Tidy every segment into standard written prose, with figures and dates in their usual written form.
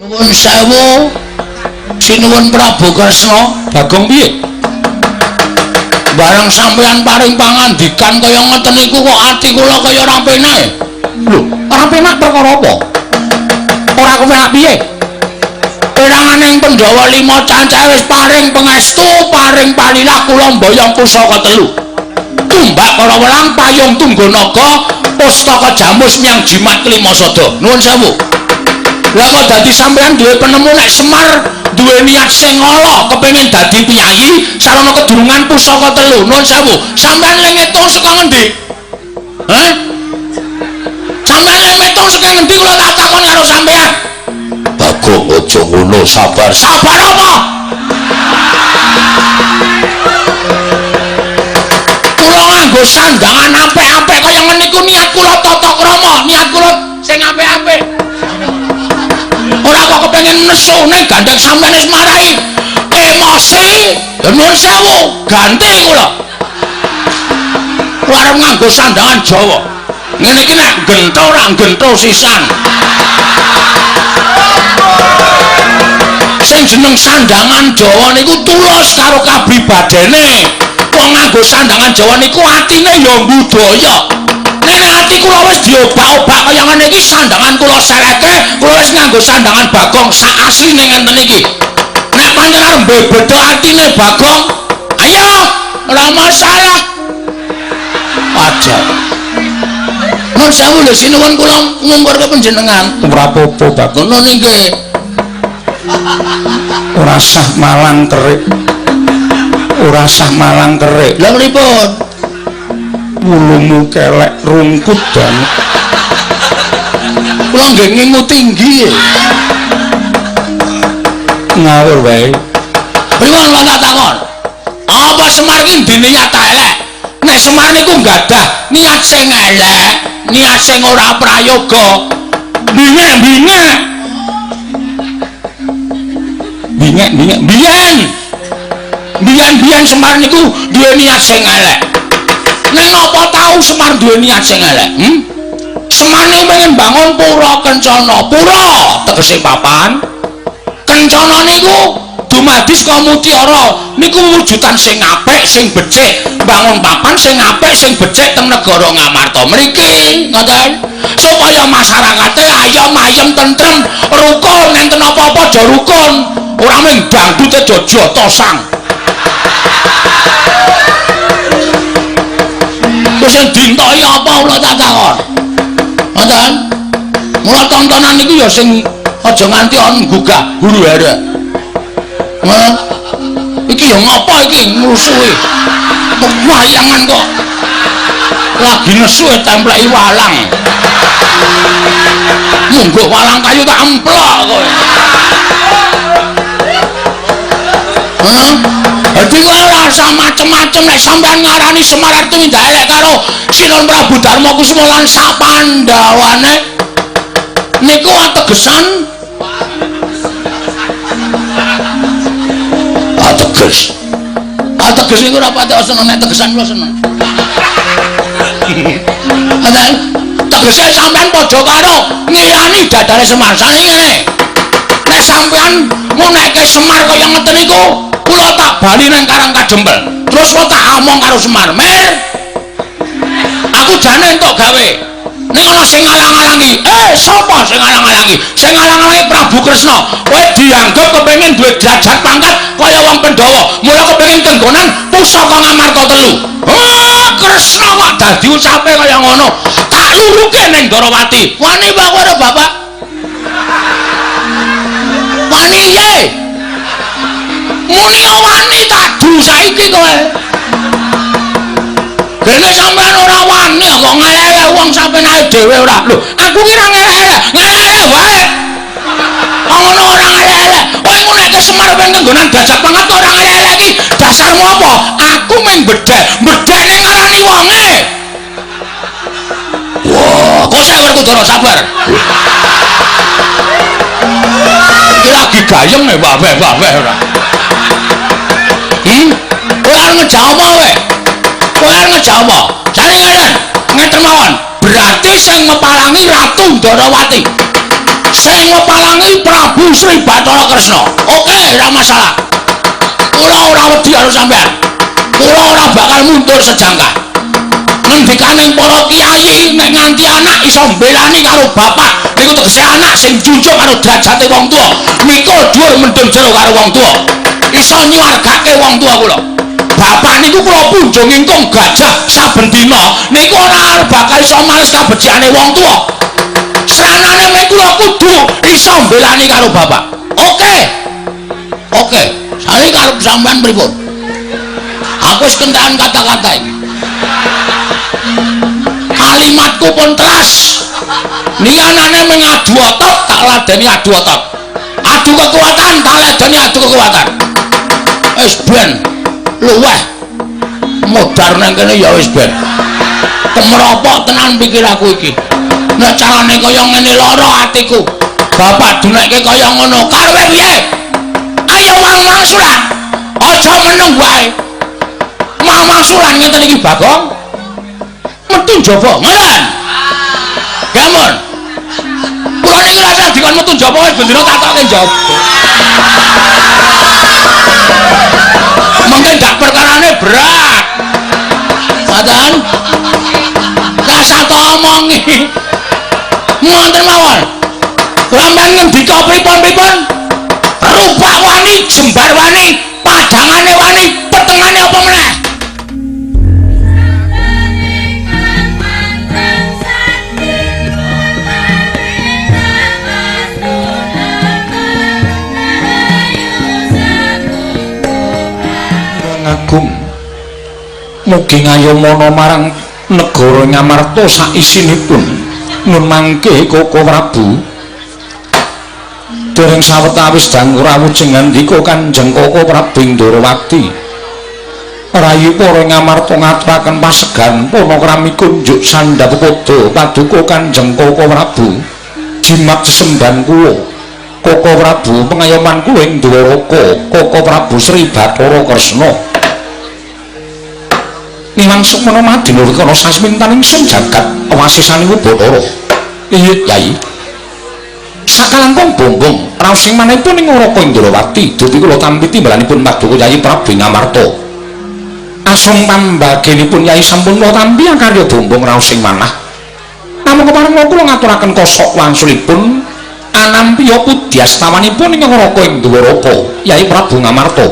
Nuwun sewu. Sinuwun Prabu Kresna, Bagong piye? Bareng sampeyan paring pangandikan kaya ngeten niku kok ati kula kaya ora penak. Lho, ora penak perkara apa? Ora kepenak piye? Peranganing Pandhawa 5 cacahe wis paring pangestu, paring palilah kula mboyong pusaka telu. Tumbak para welang, payung tungganaga, pustaka jamus miang jimat kelima sada. Nuwun sewu. Lah kok dadi sampeyan duwe penemu nek Semar duwe niat sing ala kepengin dadi piyayi sarana kedurungan pusaka telu. Nuwun sewu. Sampeyan le ngitung saka ngendi? Hah? Sampeyan le ngitung saka ngendi kula tak takon karo sampeyan. Bagong aja ngono, sabar. Sabar apa? Kula nganggo sandangan apik-apik kaya ngene iku niat kula tata krama, niat kula sing apik-apik. Ora kok kepengin nesune gandeng sampeyan wis marai emosi. Ya nuwun sewu, ganti kula. Kula arep nganggo sandangan Jawa. Ngene iki nek gento ora gento sisan. Sing jeneng sandangan Jawa niku tulus karo kapribadene. Wong nganggo sandangan Jawa niku atine ya budaya. Nek ati kula wis diobak-obak kaya ngene iki sandangan kula seleke, kula wis nganggo sandangan Bagong sak asline ngenten iki. Nek pancen arep mbebeda atine Bagong, ayo ora masalah. Aja. Nuwun sewu lho sinuwun kula ngungkurke panjenengan. Ora apa-apa Bagong. Ngono nggih. Ora sah malang kerik. Ora sah malang kerik. Lha pripun? Wulumu kelek rungkut banget. Kula nggih ngingu tinggi. Ngawur wae. Pripun kula tak takon? Apa Semar iki diniat elek? Nek Semar niku nggadah niat sing elek, niat sing ora prayoga. Bingek-bingek. Bingek-bingek biyen. Biyen-biyen Semar niku duwe niat sing elek. Ning apa tau Semar duwe niat sing elek? Semar niku pengen bangun pura kencana. Pura tegese papan. Kencana niku dumadi saka mutiara, niku wujudan sing apik, sing becik. Bangun papan sing apik, sing becik teng negara Ngamarta mriki, ngoten. Supaya masyarakate ayom ayem tentrem, rukun, enten apa-apa aja rukun. Ora mung dangdute aja jotosang. Wis sing dintoki apa kula tak takon. Ngoten. Mula tontonan niku ya sing aja nganti ana nggugah huru-hara. Hah? Iki ya ngapa iki ngrusuhi? Wayangan kok. Lagi nesu templeki walang. Munggo walang kayu tak emplok kowe. Hah? Dadi kowe ora usah macem-macem nek sampean ngarani Semar arep tumindak elek karo Sinuwun Prabu Darma Kusuma lan sapandawane niku ategesan ateges. Ateges niku ora patek seneng nek tegesan kula seneng. Ngoten. Tegese sampean padha karo ngilani dadane Semar. Sane ngene. Nek sampean ngunekke Semar kaya ngeten niku, kula tak bali nang Karang Kadempel. Terus kula tak omong karo Semar, "Mir, aku jane entuk gawe. Ning ana sing ngalang-alangi." Sapa sing ngalang-alangi? Sing ngalang-alangi Prabu Kresna. Kowe dianggep kepengin duwe derajat pangkat kaya wong Pandhawa. Mula kepengin kenggonan pusaka Ngamarta telu. Oh, Kresna kok dadi ucape kaya ngono. Tak luruke ning Ndorowati. Wani apa kowe ora, Bapak? Wani ye. Muni wani tak du saiki kowe. Dene sampean ora wani kok ngelek wong sampean dhewe ora. Lho, aku ki ora ngelek-elek, ngelek wae. Ngono ora ngelek-elek. Kowe ngunekke Semar pengen nggonan derajat pangkat kok ora ngelek-elek iki. Dasarmu apa? Aku mung bedhek, bedhekne ngarani wonge. Wah, kok saya Werkudara sabar. Iki lagi gayeng e wah-wah ora. Kowe arep ngejak apa kowe? Kowe arep ngejak apa? Jane ngeten, ngeten mawon. Berarti sing mepalangi Ratu Ndorowati. Sing mepalangi Prabu Bathara Kresna. Oke, ora masalah. Kula ora wedi karo sampean. Kula ora bakal mundur sejangkah. Ngendikaning para kiai nek nganti anak iso mbelani karo bapak niku tegese anak sing junjung karo derajate wong tuwa, mikul dhuwur mendem jero karo wong tuwa, iso nyuwargake wong tuwa kula. Bapak niku kula punjung ingkung gajah saben dina niku ora bakal iso males kabecikane wong tuwa. Sranane mek kula kudu iso mbelani karo bapak. Oke. Oke, saiki karep sampean pripun? Aku wis kentekan kata-kata iki. Kalimatku pun telas. Niki anane mengadu otot, tak ladeni adu otot. Adu kekuatan, tak ladeni adu kekuatan. Wis ben luweh modar nang kene ya wis ben. Kemropok tenan pikiraku iki. Nek carane kaya ngene lara atiku. Bapak dunekke kaya ngono, karepe piye? Ayo wang-wangsulan. Aja meneng wae. Wang-wangsulan ngeten iki Bagong. Metu njaba, ngoten. Gampun. Kula niki rasa dikon metu njaba wis bendina tatoke njaba. Mungkin dak perkarane berat. Ngoten. Rasa to omongi. Ngoten mawon. Sampeyan ngendika pripun-pripun? Rupak wani, jembar wani, padangane wani, petengane apa meneh? Agung mugi ngayomana marang negara Ngamarta saisinipun nun mangke Koko Prabu. Dereng sawetawis dangu rawuh ngandika Kanjeng Koko Prabu Ndorowati, rayi para Ngamarta ngaturaken pasegan panakrami kunjuk sandhap pada paduka Kanjeng Koko Prabu. Jimat sesembahan kula Koko Prabu pengayoman kula ing Dwaraka Koko Prabu Sri Bathara Kresna. Niwang sukmana madinurikana sasmintan ingsun jagat wasisaning Bathara. Iya Yai. Sakalangkung bombong raos ing manipun ing Raka Indrawati dupi kula tampi timbalanipun paduka Yai Prabu Ngamarta. Asung pambagenipun Yai sampun kula tampi akarya bombong raos ing manah. Namung kepareng kula ngaturaken kosok wangsulipun anampiya pudyastawanipun ing Raka ing Dwaraka Yai Prabu Ngamarta.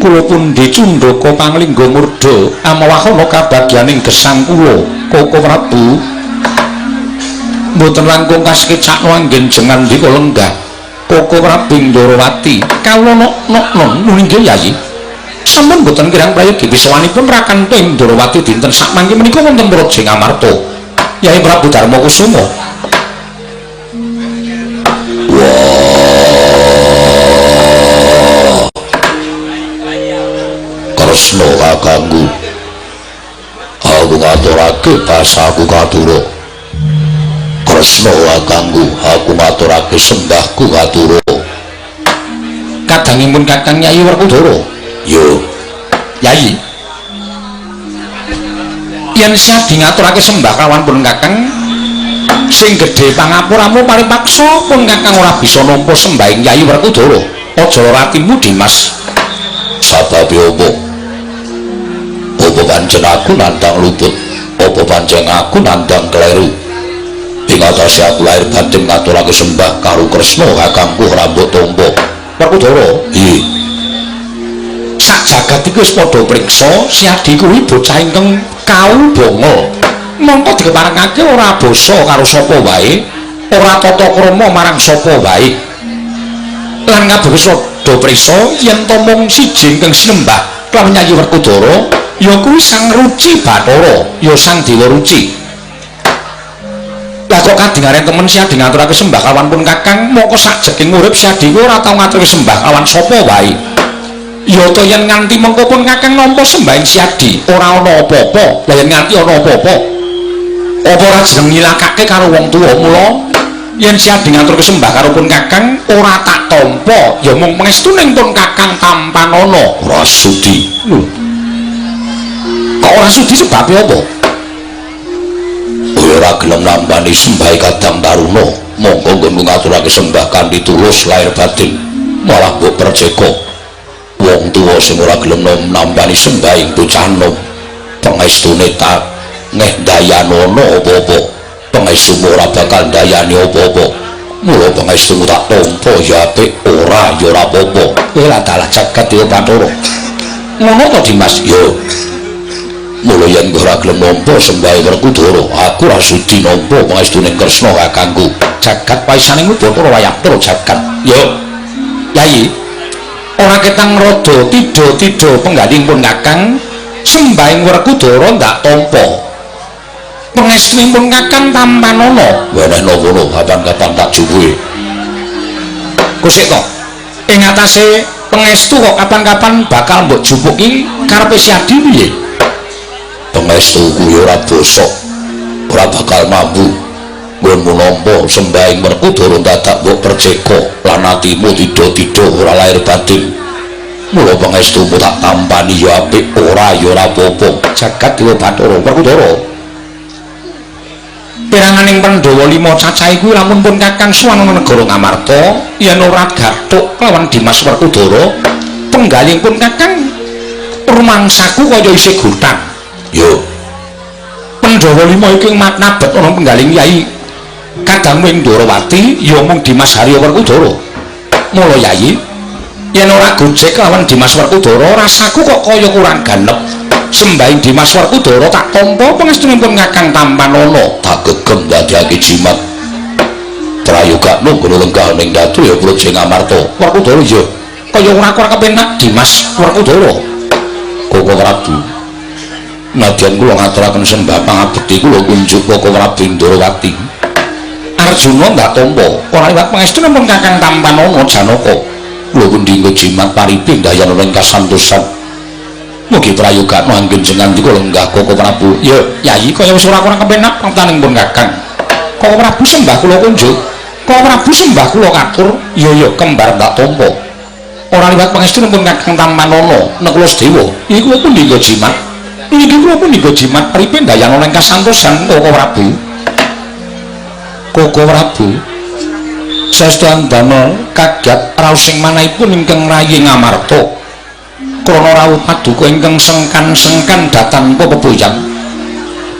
Kula pundi cundaka panglingga murda amawahana kabagyaning gesang kula Koko Prabu. Mboten langkung kasekecakno anggen jengandika lenggah Koko Prabu Ndorowati. Kawula nok-nok nggih Yai. Sampun mboten kirang prayogi wisawanipun Rakanta ing Ndorowati dinten sakmangke menika wonten Praja Ngamarta Yai Prabu Darma Kusuma. Kresna kakangku, aku ngaturake basaku katura. Kresna kakangku, aku ngaturake sembahku katura. Kadangipun Kakang Yai Werkudara. Yo Yai, yen siadi ngaturake sembah kawan pun Kakang sing gedhe pangapuramu paripaksa pun Kakang ora bisa nampa sembahing Yai Werkudara. Aja lara atimu Dimas. Sababe opo? Opo pancen aku nandang luput? Opo pancen aku nandang kleru? Ing atase aku lahir batin ngaturake sembah karo Kresna kakangku ora mbok tampa. Werkudara, iya. Sak jagat iki wis padha priksa Siadi kuwi bocah ingkang kaubonga. Mongko dikeparengake ora basa karo sapa wae, ora tata krama marang sapa wae. Lan kabeh wis padha priksa yen ta mung siji ingkang sinembah kelawan Yayi Werkudara ya kuwi Sang Ruci Bathara, ya Sang Dewa Ruci. Lah kok kadingaren temen Siadi ngaturake sembah kawan pun Kakang, mongko sakjeking urip Siadi kuwi ora tau ngaturake sembah kawan sapa wae. Ya ta yen nganti mengko pun Kakang nampa sembahing Siadi, ora ana apa-apa. Lah yen nganti ana apa-apa, apa ora jeneng nyilakake karo wong tuwa? Mula yen Siadi ngaturake sembah karo pun Kakang ora tak tampa, ya mung pangestuning pun Kakang tampanana. Ora sudi. Lho. Kok ora sudi sebabe apa? Kowe ora gelem nambani sembah Kadang Taruna, monggo nggonmu ngaturake sembah kanthi tulus lahir batin, malah mbok perceka. Wong tuwa sing ora gelem nambani sembah ing bocah nom, pangestune tak ngeh dayanono apa-apa, pangestumu ora bakal ndayani apa-apa. Mula pangestumu tak tampa ya apik, ora ya ora apa-apa. Kowe lah dalah jagat dewa Bathara. Ngono to Dimas? Yo. Mula yen ora gelem nampa sembahe Werkudara, aku ora sudi nampa pangestune Kresna kakangku. Jagat paisaning Bathara wayaptra jagat. Yo. Yayi, ora ketang rada tidha-tidha penggalihipun kakang sembahing Werkudara ndak tampa. Pangestunipun kakang tampanana. Wenehna kono kapan-kapan tak jupuke. Kusik to. Ing atase pangestu kok kapan-kapan bakal mbok jupuki karepe Siadi piye? Pangestu kuwi ora bosok, ora bakal mampu. Nggonmu nampa sembahing Werkudara dadak mbok perceka lan atimu tidha-tidha ora lahir batin. Mula pangestumu tak tampani ya apik, ora ya ora apa-apa. Jagat dewa Bathara Werkudara. Peranganing Pandhawa 5 cacahe kuwi lamun pun kakang suwan ana negara Ngamarta, yen ora gathuk kelawan Dimas Werkudara, penggalihipun kakang rumangsaku kaya isih gotang. Yo. Pandhawa 5 iki matnabet ana penggaling Yai Kadang Windrawati ya mung Dimas Harya Werkudara. Mula Yai, yen ora gojek lawan Dimas Werkudara, rasaku kok kaya kurang ganep. Sembahing Dimas Werkudara tak tampa pangestunipun kakang tampanana, tak gegem dadekake jimat. Prayogakno nggono lenggah ning datu ya Praja Ngamarta. Werkudara ya kaya ora kurang kepenak Dimas Werkudara. Koko Prabu, nadyan kula ngaturaken sembah pangabekti kula kunjuk Koko Prabu Indrawati. Arjuna ndak tampa, ora liwat pangestunipun kakang tampanana Janaka. Kula pundi nggo jimat paripi ndayana ing kasantosan. Mugi prayogakno anggen jenengan lenggah Koko Prabu. Ya, Yayi kaya wis ora kurang kepenak pangtanipun kakang. Koko Prabu sembah kula kunjuk. Koko Prabu sembah kula katur. Ya ya kembar ndak tampa. Ora liwat pangestunipun kakang tampanana Nakula Sedewa. Iki kula pundi nggo jimat. Iki kula pundi nggo jimat paripi ndayana ing kasantosan Koko Prabu. Koko Prabu saestu andana kagat raos ing manahipun ingkang rayi Ngamarta. Krana rawuh paduka ingkang sengkan-sengkan datanpa pepuyang.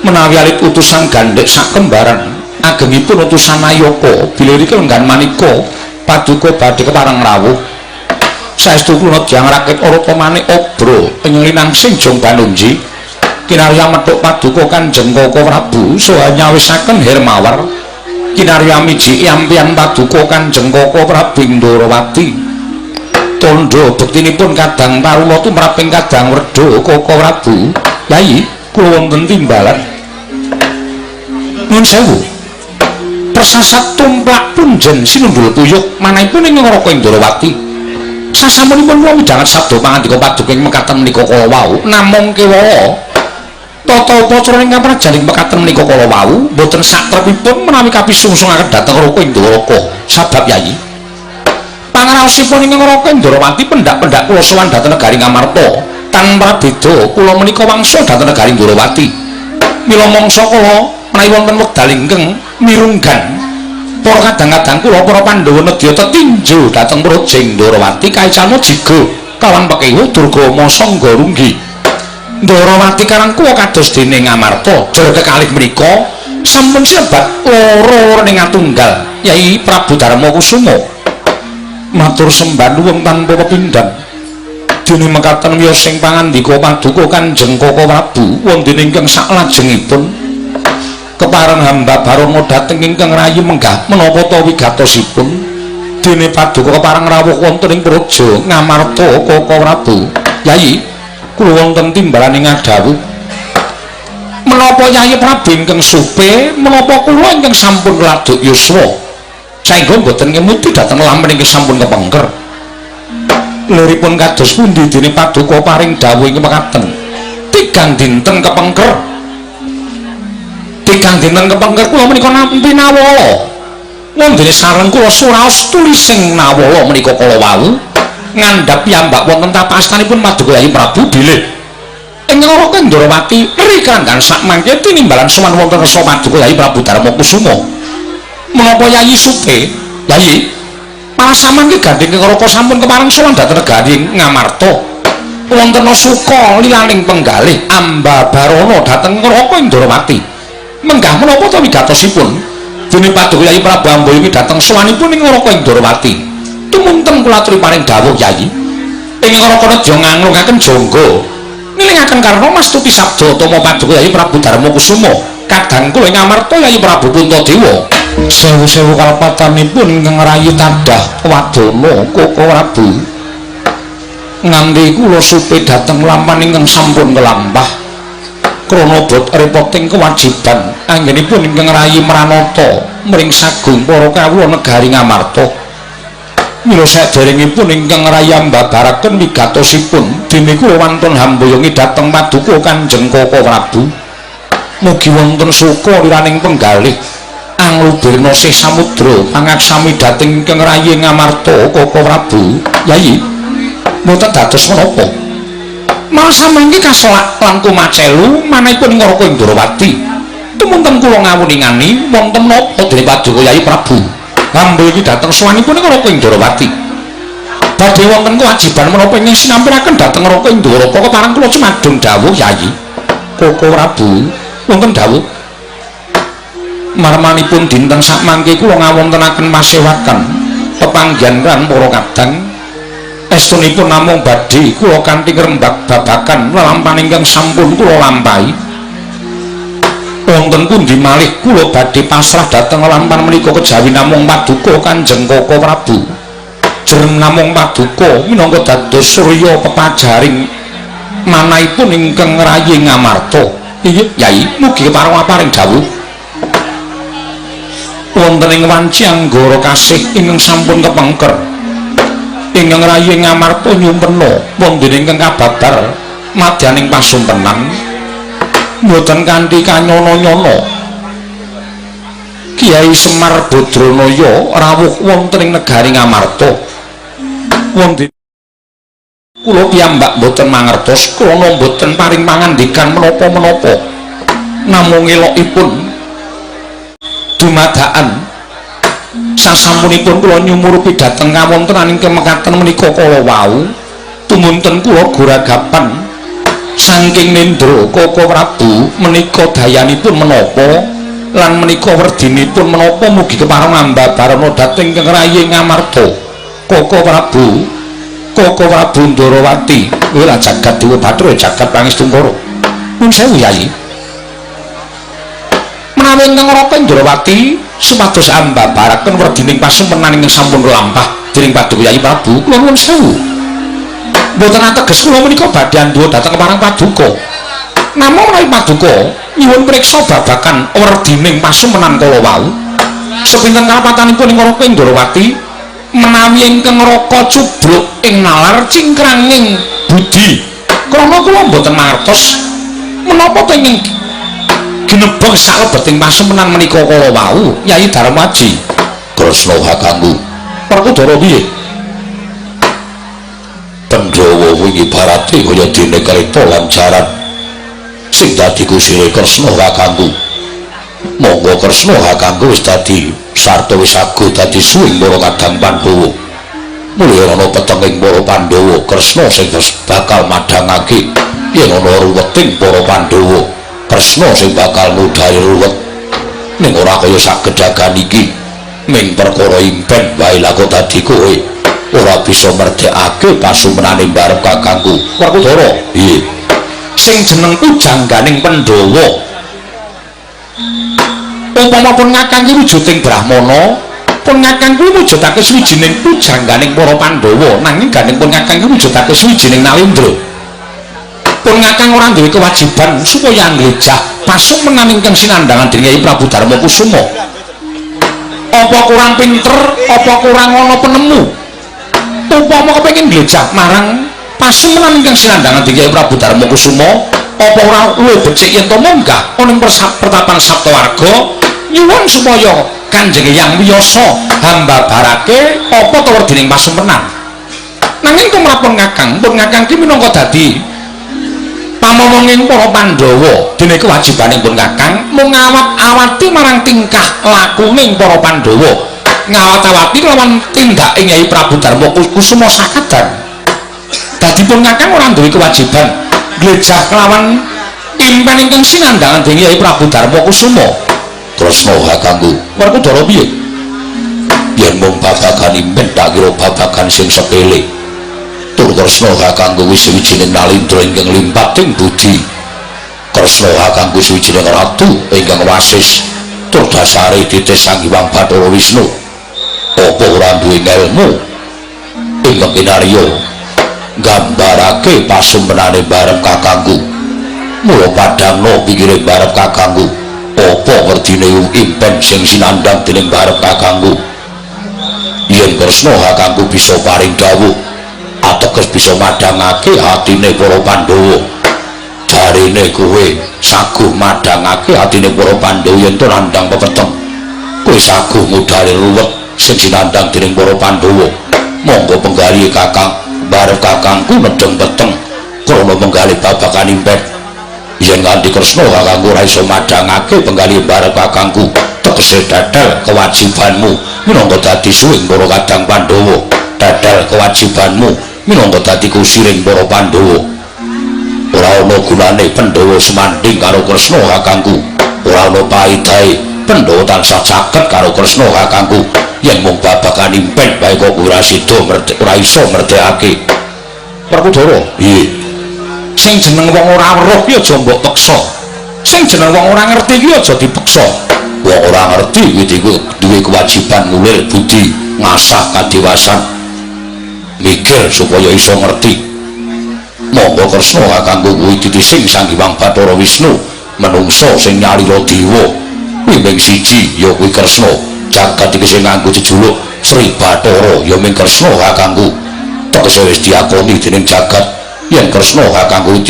Menawi alit utusan gandhek sakembaran agengipun utusan Nayaka bilih riki lenggan manika paduka badhe kepareng rawuh. Saestu kula tiyang rakit arata manik obra ing linangsing Jong Banunji kinarya methuk paduka Kanjeng Koko Prabu saha nyawisaken Hermawar kinarya miji ampian paduka Kanjeng Koko Prabu Indrawati. Tandha bektinipun Kadang Taruna tumraping Kadang Werda Koko Prabu. Yayi, kula wonten timbalan. Nuwun sewu. Persasat tumplak punjen sinundul puyuh manahipun ing Neraka Indrawati. Sasampunipun kula midhanget sabda pangandika paduka ing mekaten menika kala wau, namung kewala tata upacara ingkang prajaning mekaten menika kala wau boten satrepipun menawi kapisungsungaken dhateng Neraka Indraka. Sabab Yayi, pangraosipun ing Neraka Indrawati pendak-pendak kula sowan dhateng negari Ngamarta tanpa beda kula menika wangsul dhateng negari Indrawati. Mila mangsa kula menawi wonten wekdal ingkang mirunggan para kadang-kadang kula para Pandhawa nedya tetinju dhateng Praja Indrawati kaicalma jiga kawan pekehu Durgama Sangga Runggi. Ndrawati karangkuwa kados dene Ngamarta jer kekalih menika sampun sinebat loro ning atunggal Yai Prabu Darma Kusuma. Matur sembah nuwun tanpa pepindhan. Dene mekaten wiyos sing pangandika paduka Kanjeng Koko Prabu wonten ingkang saklajengipun kepareng hamba Barana dhateng ingkang rayi menggah menapa ta wigatosipun. Dene paduka kepareng rawuh wonten ing Praja Ngamarta Koko Prabu. Yayi, kula wonten timbalan ing ngadhawuh. Menapa Yayi Prabu ingkang supe, menapa kula ingkang sampun laduk yuswa saengga mboten ngemuti dhateng lamen ingkang sampun kepengker. Liripun kados pundi dene paduka paring dawuh ing mekaten? Tigang dinten kepengker. Tigang dinten kepengker kula menika nampi nawala. Wondene sareng kula suraos tulising nawala menika kala wau ngandhap piyambak wonten tapastanipun paduka Yayi Prabu bilih Ing Raka Ndrawati ri kranggan sakmangke tinimbalan sowan wonten resa paduka Yayi Prabu Darma Kusuma. Menapa Yayi Supe? Yayi, malah samangke gandheng Raka sampun kepareng sowan dhateng negari Ngamarta. Wonten suka lilaning penggalih Ambabarana dhateng Raka Ndrawati. Menggah menapa ta wigatosipun? Dene paduka Yayi Prabu Amboyungi dhateng sowanipun ing Raka Ndrawati. Tumunten kula aturi paring dawuh Yayi. Ing Raka nedya nganglungaken jangga. Ngelingaken karna mastuti sabda utama paduka Yayi Prabu Darma Kusuma kadang kula ing Ngamarta Yayi Prabu Puntadewa. Sewu-sewu kalepatanipun ingkang rayi tadah wadana Koko Prabu nganti kula supe dhateng lampan ingkang sampun kelampah krana bot repoting kewajiban anggenipun ingkang rayi mranata mring sagung para kawula negari Ngamarta. Mila saderengipun ingkang rayi ambabaraken wigatosipun dene kula wantun hamboyongi dhateng paduka Kanjeng Koko Prabu. Mugi wonten suka liraning penggalih anglubirna sih samudra pangaksami dhateng ingkang rayi Ngamarta Koko Prabu. Yayi, mboten dados menapa. Malah samangke kasolak lan kumacelu manahipun ing Raka Ndrawati. Tumunten kula ngawuningani wonten napa dene paduka Yayi Prabu Amboyungi dhateng sowanipun ing Raka Ndrawati. Badhe wonten kewajiban menapa ingkang sinampiraken dhateng Raka Ndrawata kepareng kula cumadung dawuh Yayi. Koko Prabu wonten dawuh. Marmanipun dinten sakmangke kula ngawontenaken pasewakan pepanggihan lan para kadang. Estunipun namung badhe kula kanthi ngrembak babagan lelampahan ingkang sampun kula lampahi. Wonten pundi malih kula badhe pasrah dhateng lelampahan menika kejawi namung paduka Kanjeng Koko Prabu. Jreng namung paduka minangka dados surya pepajaring manahipun ingkang rayi Ngamarta. Inggih Yayi, mugi kepareng paring dawuh. Wonten ing wanci anggara kasih ingkang sampun kepengker ingkang rayi Ngamarta nyumpena wonten ingkang kababar madyaning pasumpenan mboten kanthi kanyono-nyono. Kyai Semar Badranaya rawuh wonten ing negari Ngamarta. Wonten kula piyambak mboten mangertos krana mboten paring pangandikan menapa-menapa. Namung elokipun dumadakan sasampunipun kula nyumurupi dhateng kawontenan ingkang mekaten menika kala wau tumunten kula guragapan saking nendra Koko Prabu menika dayanipun menapa lan menika werdinipun menapa mugi kepareng ambabarana dhateng ingkang rayi Ngamarta. Koko Prabu, Koko Prabu Ndrawati, wela jagat dewa bathara jagat pangestungkara. Nuwun sewu Yayi. Menawi ingkang Raka Ndrawati supados ambabaraken werdining pasumpenan ingkang sampun lampah dening paduka Yayi Prabu, kula nuwun sewu. Mboten ateges kula menika badhe andhuwa dhateng kepareng paduka. Namung menawi paduka nyuwun priksa babagan werdining pasumpenan kala wau. Sepinten kalepatanipun ing Raka Ndrawati menawi ingkang Raka cubluk ing nalar cingkranging budi. Krana kula mboten mangertos menapa to ingkang ginebeng salebeting pasumpenan menika kala wau Yayi Darmaji. Kresna kakangku. Werkudara piye? Pandhawa wingi barate kaya dene kereta lan jaran sing dadi kusire Kresna kakangku. Monggo Kresna kakangku wis dadi sarta wis aguh dadi suwing para kadang Pandhawa. Mulya ana petenging para Pandhawa, Kresna sing bakal madhangake yen ana ruweting para Pandhawa. Kresna sing bakal ngudhari ruwet ning ora kaya sak gedhagan iki ming perkara impen wae lako dadi kowe ora bisa merdekake pasumenane mbarep kakangku. Werkudara, piye? Sing jeneng pujangganing Pandhawa upama pun ngakang ki wujuding Brahmana, pun ngakang kuwi wujudake suwijining pujangganing para Pandhawa, nanging gandeng pun ngakang ki wujudake suwijining Nalendra. Pun ngakang ora duwe kewajiban supaya nglejah pasumenan ingkang sinandhangan dening Yayi Prabu Darma Kusuma. Apa kurang pinter, apa kurang ana penemu? Upama kepengin nglejah marang pasumenan ingkang sinandhangan dening Yayi Prabu Darma Kusuma, apa ora luwih becik yen to munggah ana ing pertapan Saptawarga nyuwun supaya Kanjeng Hyang Wiyasa hambabarake apa to werdining pasumenan. Nanging tumrap pun ngakang ki minangka dadi Pamomonging para Pandhawa dene kewajibanipun Kakang mung ngawat-awati marang tingkah lakuning para Pandhawa, ngawat-awati lawan tindake Nyai Prabu Darma Kusuma sakadan. Dadipun Kakang ora duwe kewajiban glejah kelawan impen ingkang sinandhangan dening Nyai Prabu Darma Kusuma. Kresna kakangku, Werkudara piye? Yen mung babagan impen tak kira babagan sing sepele. Tur Kresna kakangku wis wijining nalindra ingkang limpating budi. Kresna kakangku suwijining ratu ingkang wasis tur dasare titis Sang Hyang Bathara Wisnu. Apa ora duwe ngelmu ingkang kinarya nggambarake pasumpenane barep kakangku? Mula padhangna pikire barep kakangku. Apa werdine impen sing sinandhang dening barep kakangku? Yen Kresna kakangku bisa paring dawuh ateges bisa madhangake atine para Pandhawa. Jarene kowe saguh madhangake atine para Pandhawa yen to nandhang pepeteng. Kowe saguh ngudhari ruwet sing sinandhang dening para Pandhawa. Monggo penggalih kakang barep kakangku nedheng peteng krana menggalih babagan impen. Yen nganti Kresna kakangku ora iso madhangake penggalih barep kakangku, tegese dadal kewajibanmu minangka dadi suwing para kadang Pandhawa. Dadal kewajibanmu minangka dadi kusiring para Pandhawa. Ora ana gunane Pandhawa semanding karo Kresna kakangku. Ora ana paedahe Pandhawa tansah caket karo Kresna kakangku. Yen mung babagan impen bae kok ora sida ora iso merdekake. Werkudara, piye? Sing jeneng wong ora weruh ki aja mbok peksa. Sing jeneng wong ora ngerti ki aja dipeksa. Wong ora ngerti kuwi duwe kewajiban ngulir budi, ngasah kadewasan, mikir supaya iso ngerti. Monggo Kresna kakangku kuwi titising Sang Hyang Bathara Wisnu, menungsa sing nyalira dewa. Kuwi ming siji ya kuwi Kresna. Jagat iki sing nganggo jejuluk Sri Bathara ya ming Kresna kakangku. Tegese wis diakoni dening jagat yen Kresna kakangku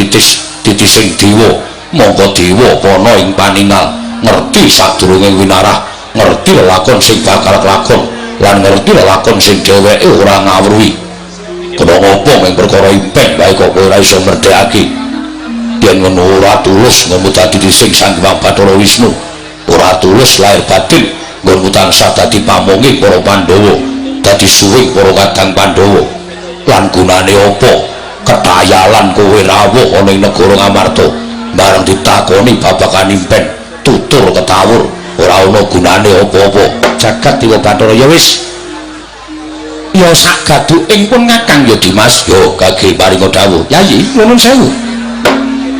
titising dewa. Monggo dewa pana ing paningal ngerti sadurunge winarah, ngerti lelakon sing bakal kelakon lan ngerti lelakon sing dheweke ora ngawruhi. Kena ngopo ming perkara impen bae kok kowe ora iso merdekake? Yen ngono ora tulus nggonmu dadi sing Sang Hyang Bathara Wisnu, ora tulus lahir batin nggonmu tansah dadi pamonge para Pandhawa, dadi suwing para kadang Pandhawa. Lan gunane apa ketayalan kowe rawuh ana ing negara Ngamarta bareng ditakoni babagan impen tutur ketawur, ora ana gunane apa-apa. Jagat Dewa Bathara ya wis ya sak gaduking pun Kakang ya Dimas yo kage paringa dawuh. Yayi nuwun sewu,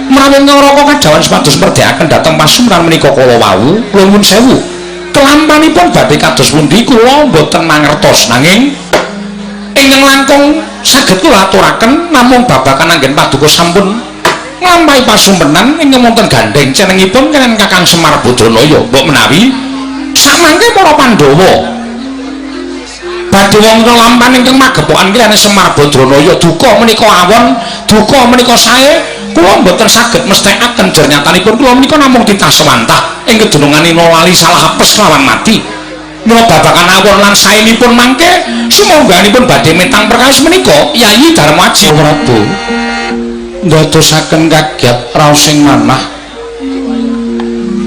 menawi ngraka kadhawan supados merdekaken dhateng pasumran menika kala wau, nuwun sewu kelampanipun badhe kados pundi kula mboten mangertos, nanging ingkang langkung saged kula aturaken namung babagan anggen paduka sampun nglampahi pasumpenan ingkang wonten gandheng cenengipun kaliyan Kakang Semar Badranaya. Mbok menawi samangke para Pandhawa badhe wonten lampan ingkang magepokan kaliyan Semar Badranaya, duka menika awon, duka menika sae, kula mboten saged mesthekaken jer nyatanipun kula menika namung titah sewantah ing kedunungane lali salah apes lawan mati. Mula babagan awon lan saenipun mangke sumangganipun badhe metang perkawis menika Yayi Darmaji Prabu ndadosaken kagiat raosing manah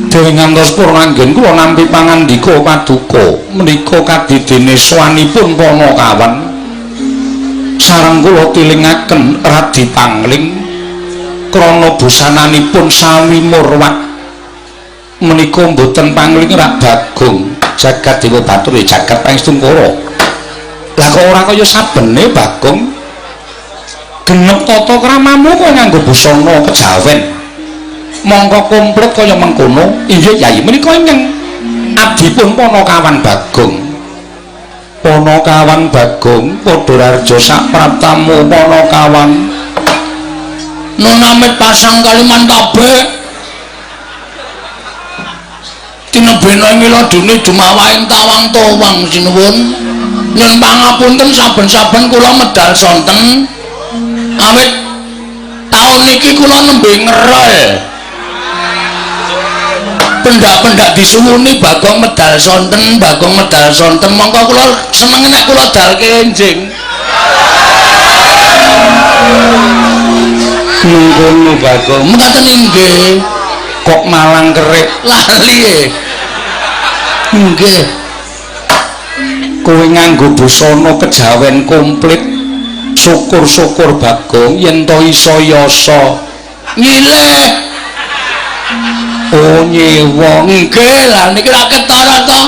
dewe ngantos purna anggen kula nampi pangandika paduka menika kadidene sowanipun Panakawan sareng kula tilingaken Radi Pangling krana busananipun sami murwat menika mboten pangling rak Bagong. Jagat Dewa Bathara jagat Pangestungkara. Lah kok ora kaya sabene Bagong genep tata kramamu kok nganggo busana kejawen mongko komplit kaya mengkono. Inggih Yayi, menika ingkang abdipun Panakawan Bagong. Panakawan Bagong padha raja sak praptamu Panakawan. Nunamit pasang Kalimantabe tinebena ing ladune dumawahing tawang towang sinuwun. Nyuwun pangapunten saben-saben kula medal sonten awit taun niki kula nembe ngerel. Pendak-pendak disuwuni Bagong medal sonten, Bagong medal sonten, mongko kula seneng nek kula dalke enjing. Mengkono Bagong. Mekaten inggih. Kok malang kerik lali e. Nggih. Kowe nganggo busana kejawen komplit. Syukur-syukur Bagong yen to iso yasa. Nyileh. Oh nyewa. Nggih, lah niki ra ketara to.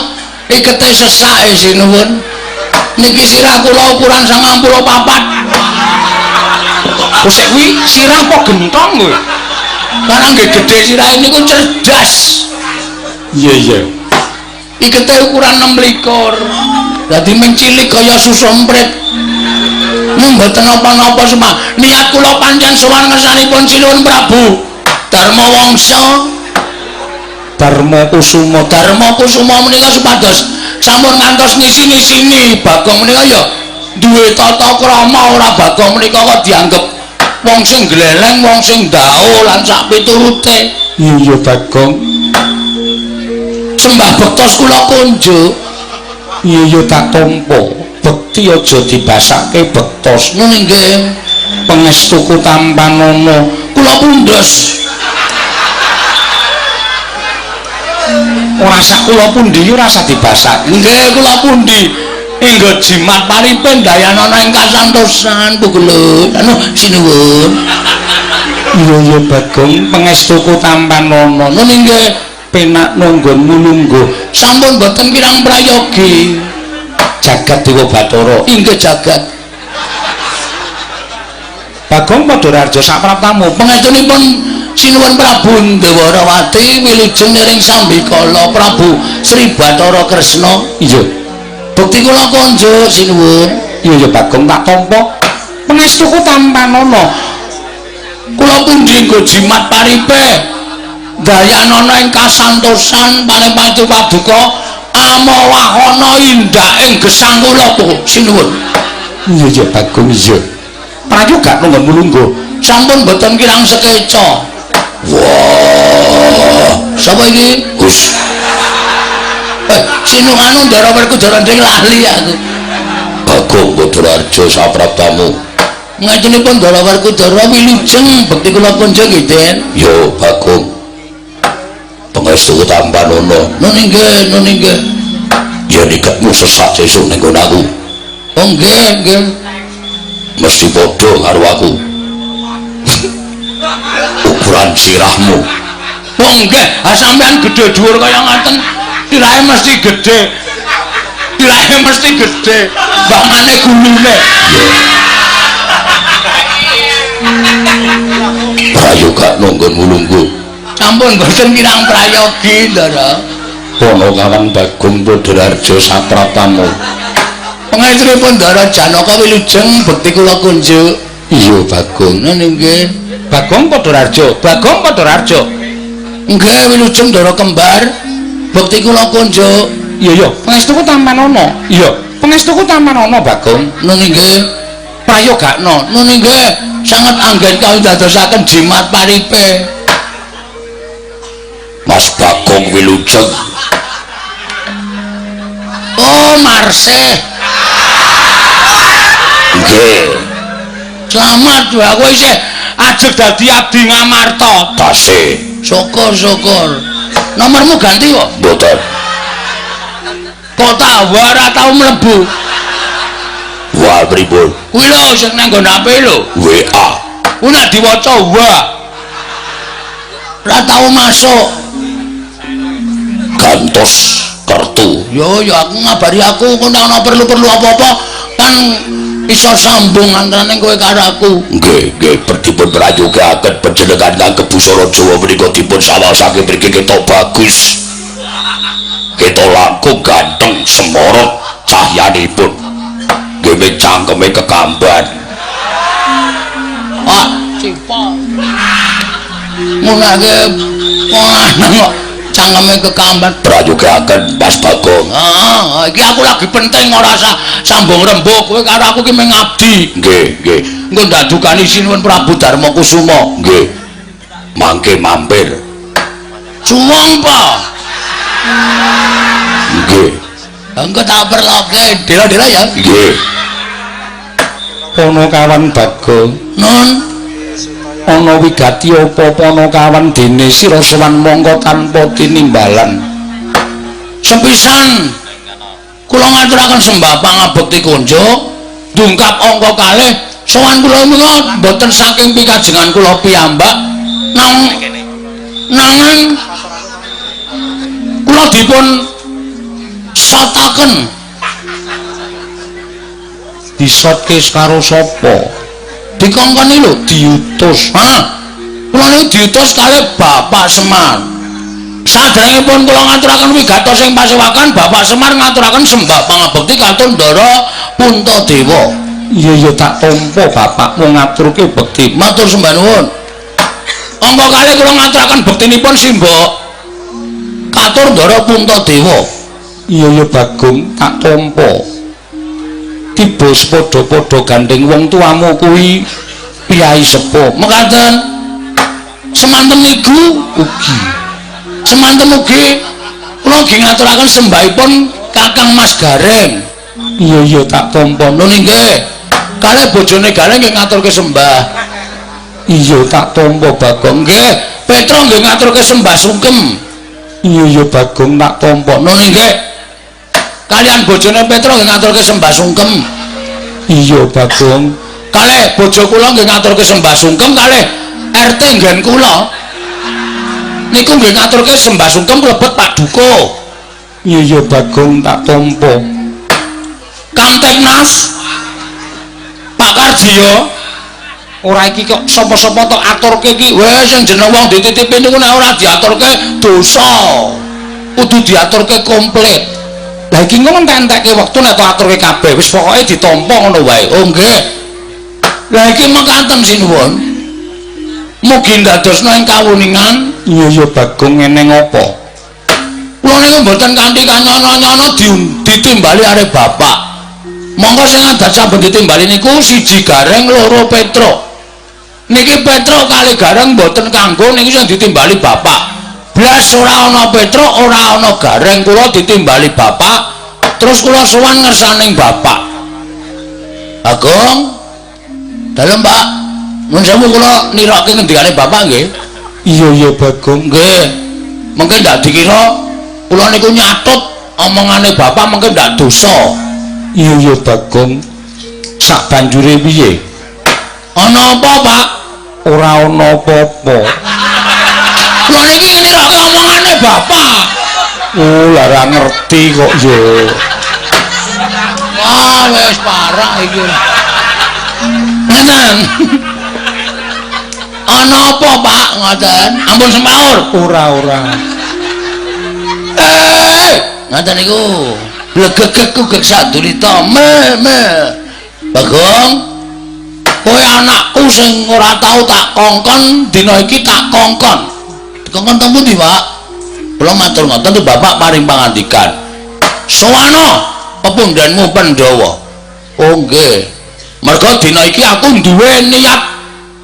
Ikete sesake sinuwun. Niki sirah kula ukuran 94. Kok kuwi sirah apa gentong kowe? Karena nggih gedhe sirahe niku cerdas. Iya iya. Ikete ukuran 26. Dadi mencilik kaya susu emprit. Mboten napa-napa semah. Niat kula pancen sowan ngersanipun Sinuwun Prabu Darma Wangsa. Darma Kusuma. Darma Kusuma menika supados sampun ngantos ngisi-ngisini Bagong menika ya duwe tata krama, ora Bagong menika kok dianggep wong sing gleleng, wong sing ndao lan sak piturute. Iya iya Bagong. Sembah bektos kula kunjuk. Iya iya tak tampa. Bekti aja dibasake bektos. Ngono nggih. Pangestuku tampanana kula pundhes. Ora sak kula pundi ora usah dibasake. Nggih kula pundi. Enggo jimat paripe ndayanana ing kasantosan pugelut. Anu sinuwun. Iya iya Bagong, pangestuku tampanana. Nun nggih, penak nanggonmu lungguh. Sampun boten kirang prayogi. Jagat Dewa Bathara. Inggih jagat. Bagong Padhararja sapraptamu. Pangestunipun Sinuwun Prabu Ndwarawati wilujeng niring sambikala Prabu Sri Bathara Kresna. Iya. Bukti kula konjuk sinuwun. Iya iya Bagong tak tampa. Pangestuku tampanana. Kula pundi nggo jimat paripe dayanana ing kasantosan paring paduka amawahana indah ing gesang kula sinuwun. Iya iya Bagong iya. Prayoga nunggon lungguh. Sampun boten kirang sekeca. Wah, sapa iki? Gus. Sinu anu Ndara Werkudara nding lali aku. Bagong Badararja sapraptamu. Ngajenipun Ndara Werkudara wilujeng bekti kula kunjung nggih, Den. Yo Bagong. Pangestu tampanana. Nun inggih, nun inggih. Yen iketmu sesak sesuk ning nggon aku. Oh nggih, nggih. Mesti padha karo aku. Ukuran sirahmu. Oh nggih, ha sampean gedhe dhuwur kaya ngaten. Sirahe mesti gedhe. Sirahe mesti gedhe. Bangane gulune. Prayoga nanggonmu lungguh. Sampun boten kirang prayogi, Ndara. Panakawan Bagong Badararja sapraptamu. Pangestunipun Ndara Janaka wilujeng bekti kula kunjuk. Iya Bagong. Nun inggih. Bagong Badararja, Bagong Badararja. Nggih wilujeng Ndara kembar. Bekti kula kunjuk. Iya iya, pangestuku tampanana. Iya, pangestuku tampanana Bagong. Nun inggih. Prayogakna. Nun inggih, sanget anggen kawindadosaken jimat paripe. Mas Bagong wilujeng. Oh, Marsih. Nggih. Selamat wae kowe isih ajeg dadi abdi Ngamarta. Tasih. Syukur syukur. Nomormu ganti kok? Mboten. Kok ta ora tau mlebu. Wah pripun? Kuwi lho sing nang nggon HP lho. WA. Kuwi nek diwaca wa. Ora tau masuk. Gantos kertu. Yo yo aku ngabari aku engko nek ana perlu-perlu apa-apa kan iso sambung antarane kowe karo aku. Nggih, nggih, dipun prayogaken panjenengan kang busana Jawa menika dipun sawasake mriki ketok bagus. Ketok langkung ganteng semorot cahyanipun. Nggih cangkeme kekamban. Ah, cipok. Munake wah kok cangkeme kekamban. Prayogaken Mas Bagong. Heeh, iki aku lagi penting ora usah sambung rembug kowe karo aku ki mung ngabdi. Nggih, nggih. Engko ndadukani Sinuwun Prabu Darma Kusuma. Nggih. Mangke mampir. Suwung pa. Nggih. Engko tak perloke dela-dela ya. Nggih. Ponokawan Bagong. Nun. Ana wigati apa-apa ana kawan dene sira sowan mongko tanpa tinimbalan. Sepisan kula ngaturaken sembah pangabekti kunjuk dungkap angka kalih sowan kula menika mboten saking pikajengan kula piyambak nang nanging kula dipun sotaken. Disotke karo sapa? Dikongkoni lho, diutus. Ha. Kula niku diutus kalih Bapak Semar. Saderengipun kula ngaturaken wigatos ing pasewakan, Bapak Semar ngaturaken sembah pangabekti katur Ndara Puntadewa. Iya iya tak tampa bapakmu ngaturke bekti. Matur sembah nuwun. Angka kalih kula ngaturaken bektinipun simbok katur Ndara Puntadewa. Iya iya Bagong tak tampa. Tiba padha-padha gandeng wong tuamu kuwi piyai sepuh. Mekaten semanten niku ugi. Semanten ugi kula nggih ngaturaken sembahipun Kakang Mas Gareng. Iya iya tak tampa. Nun nggih. Kalih bojone Gareng nggih ngaturke sembah. Iya tak tampa Bagong. Nggih. Petro nggih ngaturke sembah sungkem. Iya iya Bagong tak tampa. Nun nggih. Kalian bojone Petro nggih ngaturke sembah sungkem. Iya Bagong. Kalih bojo kula nggih ngaturke sembah sungkem kalih RT nggen kula. Niku nggih ngaturke sembah sungkem mlebet Pak Duko. Iya iya Bagong tak tampa. Kamtipnas Pak Karjiyo. Ora iki kok sapa-sapa tok aturke iki. Wes sing jeneng wong dititipi niku nek ora diaturke dosa. Kudu diaturke komplit. Lah iki ngono entek-entekke wektu nek tok aturke kabeh wis pokoke ditampa ngono wae. Oh nggih. Lah iki mekaten sinuwun. Mugi ndadosna ing kawuningan. Iya iya Bagong ngene ngopo? Kula niku mboten kanthi kanyono-nyono ditimbali arep bapak. Monggo sing adat sampun ditimbali niku siji Gareng, loro Petro. Niki Petro kali Gareng mboten kanggo niki sing ditimbali bapak. Blas ora ana Petro, ora ana Gareng, kula ditimbali bapak. Terus kula sowan ngersaning bapak. Bagong. Dalem, Pak. Nuwun sewu kula nirokke ngendikane bapak nggih. Iya iya Bagong. Nggih. Mungkin ndak dikira kula niku nyatut omongane bapak mungkin ndak dosa. Iya iya Bagong. Sak banjure piye? Ana apa, Pak? Ora ana apa-apa. Kula niki nirokke omongane bapak. Oh, lah ora ngerti kok yo. Wah, wis parah iki. Ngeten. Ana apa, Pak? Ngoten. Ampun semaur. Ora ora. Ngoten niku. Blegegeg kugeg sandulita. Me me. Bagong, kowe anakku sing ora tau tak kongkon, dina iki tak kongkon. Dikongkon teng pundi, Pak? Kula matur ngoten bapak paring pangandikan. Sowana pepundhenmu Pandhawa. Oh nggih. Merga dina iki aku duwe niat,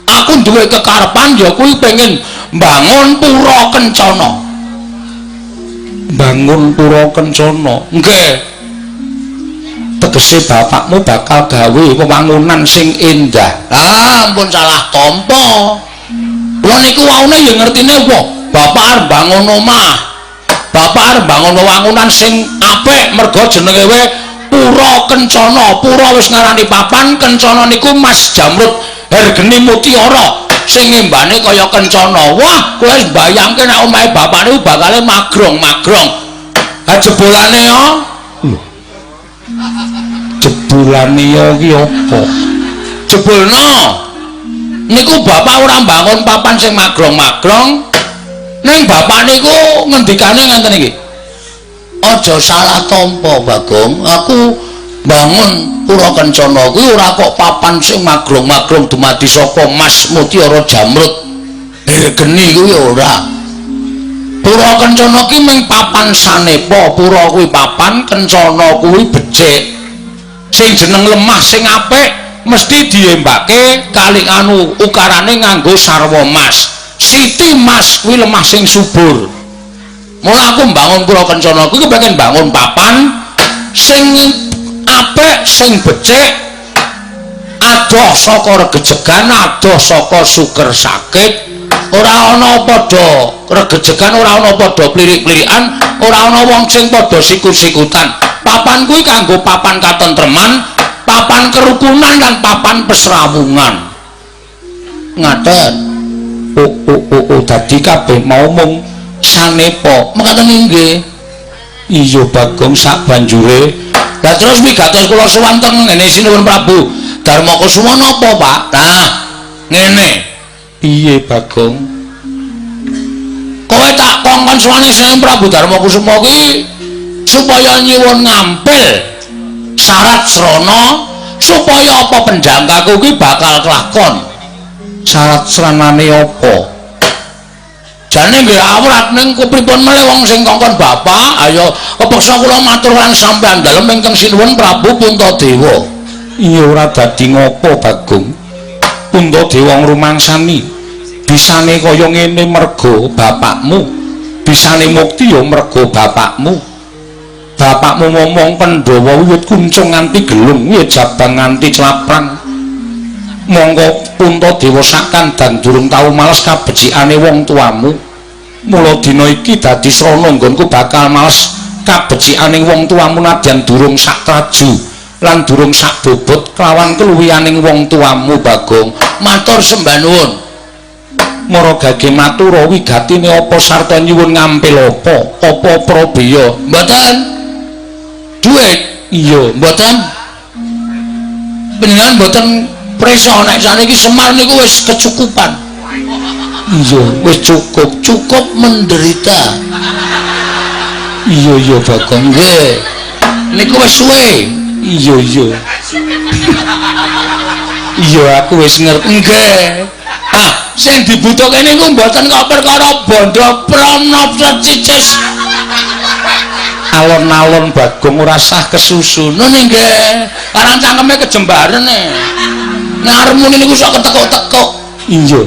aku duwe kekarepan ya kuwi pengen mbangun pura kencana. Bangun pura kencana. Nggih. Tegese bapakmu bakal gawe wewangunan sing endah. Ah, ampun salah tampa. Kula niku waune ya ngertine wah, bapak arep bangun omah. Bapak arep bangun wewangunan sing apik merga jenenge we Pura Kencana. Pura wis ngarani papan, kencana niku Mas Jamrud Hergeni Mutiara sing ngembane kaya kencana. Wah, kowe wis mbayangke nek omahe bapak niku bakale magrong-magrong. Ha jebolane yo. Lho. Jebolane yo ki apa? Jebolno. Niku bapak ora mbangun papan sing magrong-magrong. Ning bapak niku ngendikane ngenten iki. Aja salah tampa, Bagong. Aku bangun pura kencana kuwi ora kok papan sing magrong-magrong dumadi saka Mas Mutiara Jamrud Hergeni kuwi ora. Pura kencana ki mung papan sanepa. Pura kuwi papan, kencana kuwi becik. Sing jeneng lemah sing apik mesti diembake kali anu ukarane nganggo sarwa mas. Siti mas kuwi lemah sing subur. Mula aku mbangun pura kencana kuwi pengen bangun papan sing apik, sing becik, Adoh saka regejegan, adoh saka suker sakit. Ora ana padha regejegan, ora ana padha plirik-plirikan, ora ana wong sing padha sikut-sikutan. Papan kuwi kanggo papan katentreman, papan kerukunan lan papan pesrawungan. Ngaten. Oh, dadi kabeh mau mung sanepa. Mekaten inggih. Iya Bagong, sak banjure. Lah terus wigatos kula sowan teng ngene Sinuwun Prabu Darma Kusuma napa, Pak? Nah, ngene. Piye Bagong? Kowe tak kongkon sowane Sinuwun Prabu Darma Kusuma kuwi supaya nyuwun ngampil syarat srana supaya apa penjangkaku kuwi bakal kelakon. Syarat sranane apa? Jane nggih awrat ning kepripun melih wong sing kongkon bapak, ayo kepeksa kula matur lan sampeyan dalem ingkang Sinuwun Prabu Puntadewa. Iya ora dadi ngopo Bagong. Puntadewa ngrumangsani bisane kaya ngene merga bapakmu, bisane mukti ya merga bapakmu. Bapakmu ngomong Pandhawa wiwit kuncung nganti gelung, wiwit jabang nganti claprang. Monggo Puntadewa sakandang durung tau males kabecikane wong tuamu. Mula dina iki dadi srana nggonku bakal males kabecikane wong tuamu nadyan durung sak traju lan durung sak bobot kelawan keluwihaning wong tuamu Bagong. Matur sembah nuwun. Mara gage matura wigatine apa sarta nyuwun ngampil apa? Apa prabeya? Mboten. Duit? Iya, mboten. Panjenengan mboten prisa nek saniki Semar niku wis kecukupan. Iya, wis cukup, cukup menderita. Iya iya Bagong. Nggih. Niku wis suwe. Iya iya. Iya aku wis ngerti. Nggih. Ah, sing dibutuhke niku mboten kok perkara bondo pranapa cicis. Alon-alon Bagong ora sah kesusu. Nun nggih. Karang cangkeme kejembaren e. Nek arep muni niku sok ketekuk-tekuk. Iya.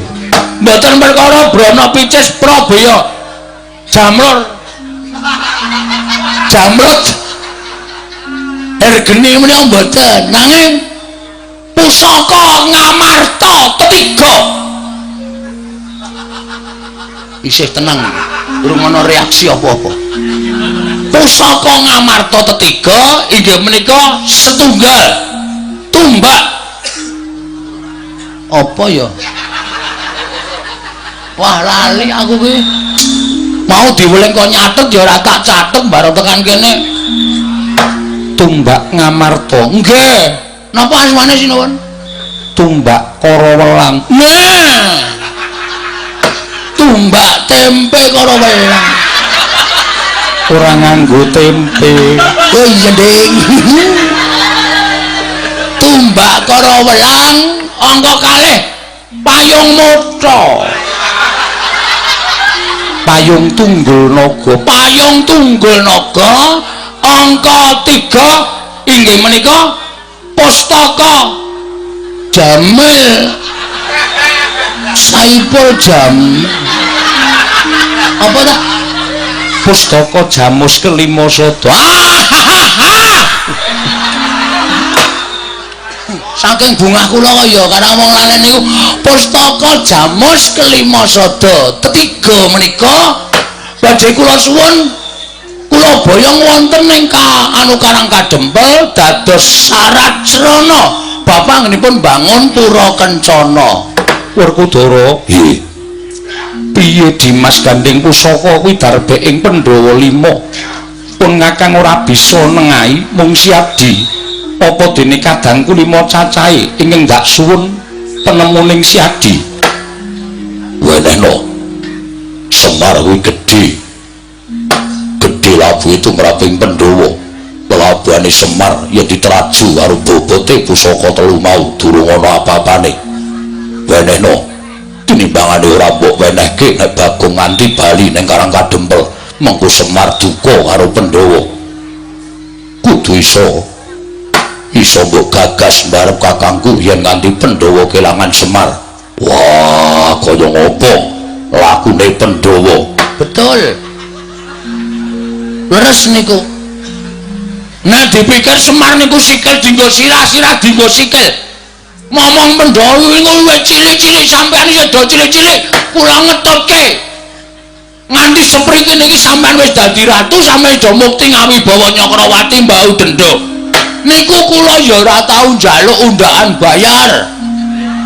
Mboten perkara brana picis prabaya. Jamrur. Jamrut. Ergeni menika mboten. Nanging pusaka Ngamarta ketiga. Isih tenang. Durung ana reaksi apa-apa. Pusaka Ngamarta ketiga inggih menika setunggal tumbak. Apa ya? Wah lali aku kuwi. Mau diweling kok nyatet ya ora tak catet bareng tekan kene. Tumbak Ngamarta. Nggih. Napa asmane sinuwun? Tumbak Karawelang. Nah. Tumbak tempe Karawelang. Ora nganggo tempe. Oh iya, Ding. Tumbak Karawelang angka kalih payung motha. Payung tunggul naga. Payung tunggul naga angka 3 inggih menika pustaka Jamil Saipul Jam. Apa ta? Pustaka Jamus kelima sada. Saking bungah kula ya karena wong lalen niku pustaka Jamus kelima sada. Ketiga menika badhe kula suwun kula boyong wonten ing anu Karang Kadempel dados syarat srana bapak anggenipun bangun pura kencana. Werkudara, nggih. Piye Dimas gandeng pusaka kuwi darbe ing Pandhawa 5. Pun ngakang ora bisa nengahi mung Siadi. Apa dene kadangku 5 cacahe ingkang ndak suwun penemuning Siadi. Wenehno. Semar kuwi gedhe. Gedhe labuhe tumraping Pandhawa. Lelabuhane Semar yen diteraju karo bobote pusaka telu mau durung ana apa-apane. Wenehno. Tinimbangane ora mbok wenehke nek Bagong nganti bali ning Karang Kadempel, mengko Semar duka karo Pandhawa. Kudu iso iso mbok gagas mbarep kakangku yen nganti Pandhawa kelangan Semar. Wah, kaya ngopo lakune Pandhawa? Betul. Leres niku. Nek dipikir Semar niku sikil dienggo sirah, sirah dienggo sikil. Momong Pandhawa wis cilik-cilik sampean isih do cilik-cilik kula ngetutke. Nganti sepriki niki sampean wis dadi ratu sampeyan do mukti ngawibawa Nyakrawati mbau denda. Niku kula ya ora tau njaluk undaan bayar.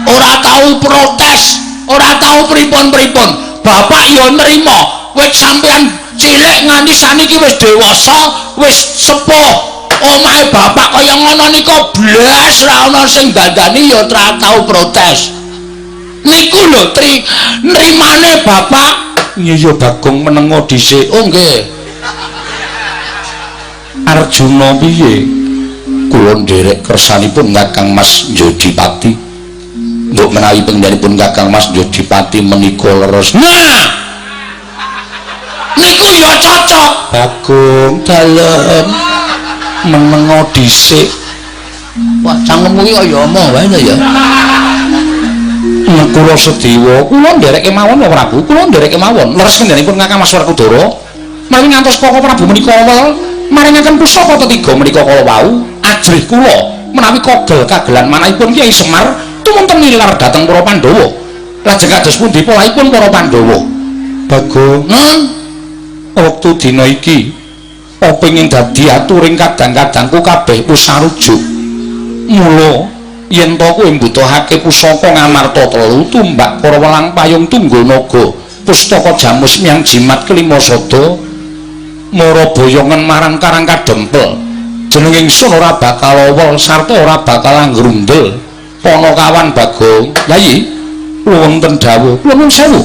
Ora tau protes, ora tau pripun-pripun. Bapak ya nrima wis sampean cilik nganti saniki wis dewasa, wis sepuh. Omahe bapak kaya ngono nika blas ra ana sing dandani ya ora tau protes. Niku lho tri nrimane bapak. Iya Bagong menengo dhisik. Oh nggih. Arjuna piye? Kula nderek kersanipun Kakang Mas Jodipati. Mbok menawi panjenenganipun Kakang Mas Jodipati menika leres. Nah. Niku ya cocok. Bagong dalem menengo dhisik. Wah, cangkemmu iki kaya omong wae to ya. Kula Sedewa, kula nderek kemawon Prabu, kula nderek kemawon. Leres kendhanipun Kakang Mas Werkudara. Menawi ngantos Koko Prabu menika wel maringaken pusaka tetiga menika kala wau, ajrih kula menawi kogel kagelan manahipun Kyai Semar tumunten nilar dhateng para Pandhawa. Lajeng kados pundi polahipun para Pandhawa? Bagong, wektu dina iki pengin dadi aturing kadang-kadangku kabeh wis sarujuk. Mula yen to kowe mbutuhake pusaka Ngamarta telu tumbak para welang payung tunggul naga pustaka jamus miang jimat kelima sada mara boyongan marang karang kadempel jeneng ingsun ora bakal awel sarta ora bakal anggrundel. Panakawan Bagong, Yayi wonten dawuh kula nuwun sewu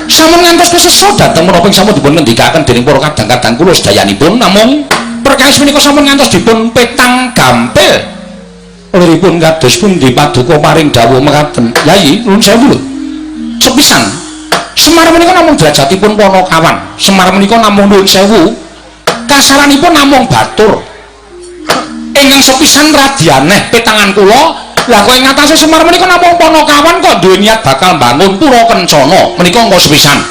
sampun ngantos kesesa dhateng menapa ing sampun dipun ngendikaken dening para kadang-kadang kula sedayanipun, namung perkawis menika sampun ngantos dipun petang gampil. Liripun kados pundi paduka paring dawuh mekaten? Yayi nuwun sewu lho. Sepisan Semar menika namung derajatipun panakawan. Semar menika namung nuwun sewu kasaranipun namung batur. Ingkang sepisan radi aneh petangan kula. Lah kok ing ngatasé Semar menika namung panakawan kok duwe niat bakal mbangun pura kencana menika angka sepisan.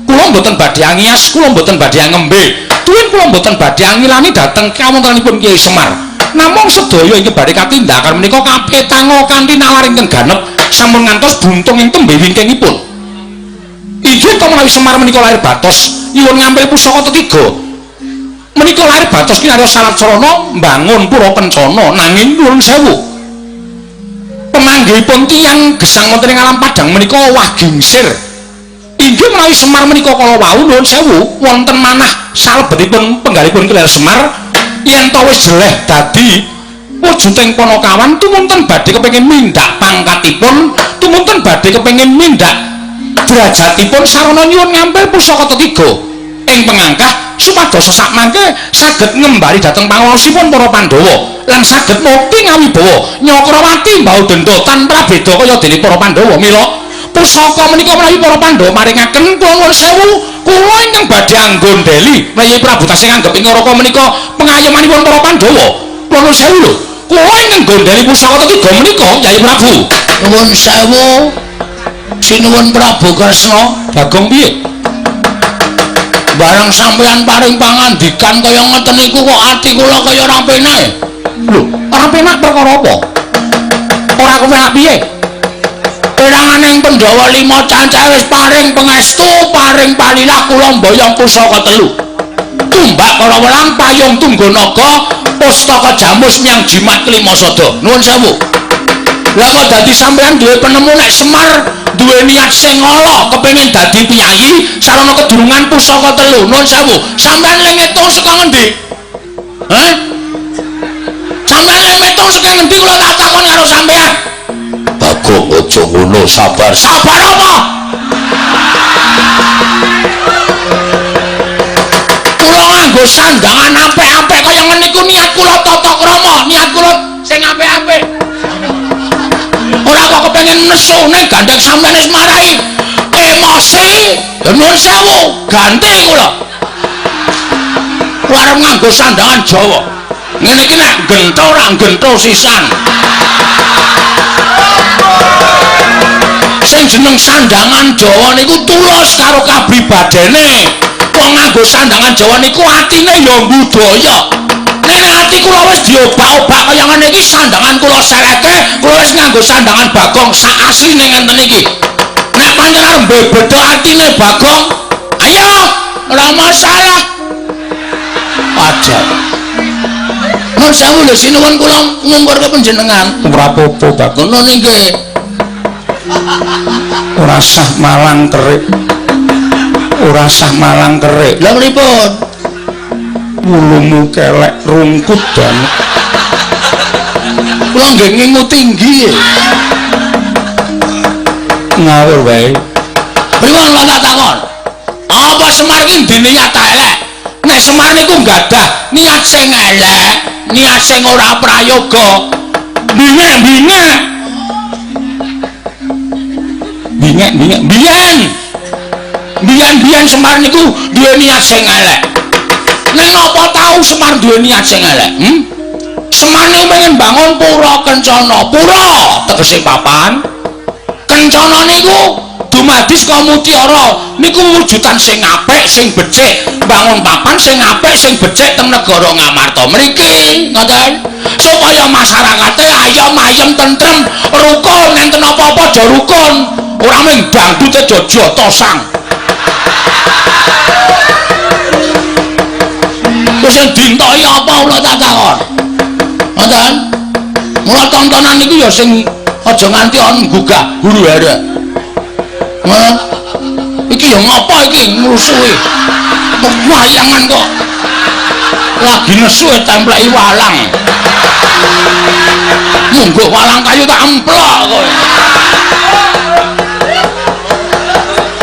Kula mboten badhe angias, kula mboten badhe ngembe. Tuwin kula mboten badhe angilani dhateng kawontenanipun Kyai Semar. Namung sedaya ingkang badhe katindakan menika kapetanga kanthi nalar ingkang ganep sampun ngantos buntung ing tembe wingkingipun. Inggih to menawi Semar menika lahir batos nyuwun ngampil pusaka tetiga. Menika lahir batos kinarya sarat sarana mbangun pura kencana nanging nuwun sewu. Pemanggihipun tiyang gesang wonten ing alam padhang menika wah gingsir. Inggih menawi Semar menika kala wau nuwun sewu wonten manah salebetipun penggalipun Kelir Semar yen to wis jeleh dadi wujuding panakawan tumunten badhe kepengin mindhak pangkatipun, tumunten badhe kepengin mindhak derajatipun sarana nyuwun ngampil pusaka tetiga ing pengangkah supados sakmangke saged ngembali dhateng panguwasipun para Pandhawa lan saged mukti ngawibawa Nyakrawati mbau denda tanpa beda kaya dene para Pandhawa. Mila pusaka menika menawi para Pandhawa maringaken kula nuwun sewu kula ingkang badhe anggondeli menawi Prabu tasih nganggep ing Naraka menika pengayomanipun para Pandhawa. Kula nuwun sewu lho, kula ingkang gondeli pusaka tetiga menika Yai Prabu. Nuwun sewu sinuwun Prabu Kresna. Bagong piye? Bareng sampean paring pangandikan kaya ngoten niku kok ati kula kaya ora penak. Lho, ora penak perkara apa? Ora kepenak piye? Peranganing Pandhawa 5 cacahe wis paring pangestu, paring palilah kula mboyong pusaka telu. Tumbak para welang payung tunggu naga, pustaka jamus miang jimat kelima sada. Nuwun sewu. Lah kok dadi sampean duwe penemu nek Semar duwe niat sing ala kepengin dadi piyayi sarana kedurungan pusaka telu. Nuwun sewu. Sampean le ngitung saka ngendi? Hah? Sampean le ngitung saka ngendi kula tak takon karo sampean. Bagong aja ngono, sabar. Sabar apa? Kula nganggo sandangan apik-apik kaya ngene iku niat kula tata krama, niat kula sing apik-apik. Ora kok kepengin nesu ning gandeng sampean wis marai emosi. Ya nuwun sewu, ganti kula. Kula arep nganggo sandangan Jawa. Ngene iki nek gento ora gento sisan. Sing jeneng sandangan Jawa niku tulus karo kapribadene. Wong nganggo sandangan Jawa niku atine ya budaya. Nek Ati kula wis diobak-obak kaya ngene iki, sandangan kula seleke, kula wis nganggo sandangan Bagong sak asline ngenten iki. Nek pancen arep mbebedha atine Bagong, ayo, ora masalah. Aja. Nun sewu lho sinuwun kula ngungkurke panjenengan. Ora apa-apa, Bagong. Ngono nggih. Ora sah malang kerik. Ora sah malang kerik. Lha pripun? Wulumu kelek rungkut banget. Kula nggih ngingu tinggi. Ngawur wae. Pripun kula tak takon? Apa Semar iki diniat elek? Nek Semar niku nggadah niat sing elek, niat sing ora prayoga. Bingek-bingek. Bingek-bingek. Biyen. Biyen-biyen Semar niku duwe niat sing elek. Ning apa tau Semar duwe niat sing elek? Semar niku pengen bangun pura kencana. Pura tegese papan. Kencana niku dumadi saka mutiara, niku wujudan sing apik, sing becik. Bangun papan sing apik, sing becik teng negara Ngamarta mriki, ngoten. Supaya masyarakate ayom ayem tentrem, rukun, enten apa-apa aja rukun. Ora mung dangdute aja jotosang. Wis sing dintoki apa kula tak takon. Ngoten. Mula tontonan niku ya sing aja nganti ana nggugah huru-hara. Ngono. Iki ya ngapa iki ngrusuhi? Wayangan kok. Lagi nesu templeki walang. Munggo walang kayu tak emplok kowe.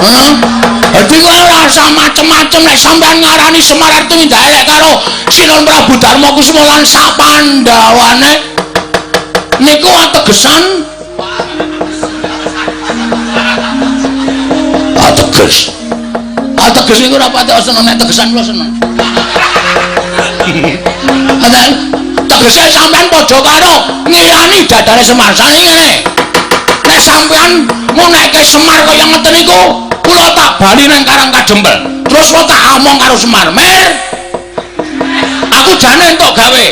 Heeh. Dadi kowe ora usah macem-macem nek sampean ngarani Semar arep tumindak elek karo Sinuwun Prabu Darma Kusuma lan sapandawane niku ategesan ateges. Ateges niku ora patek seneng nek tegesan kula seneng. Ngoten. Tegese sampean padha karo ngilani dadane Semar. Sane ngene. Nek sampean ngunekke Semar kaya ngeten niku, kula tak bali nang Karang Kadempel. Terus kula tak omong karo Semar, "Mir, aku jane entuk gawe.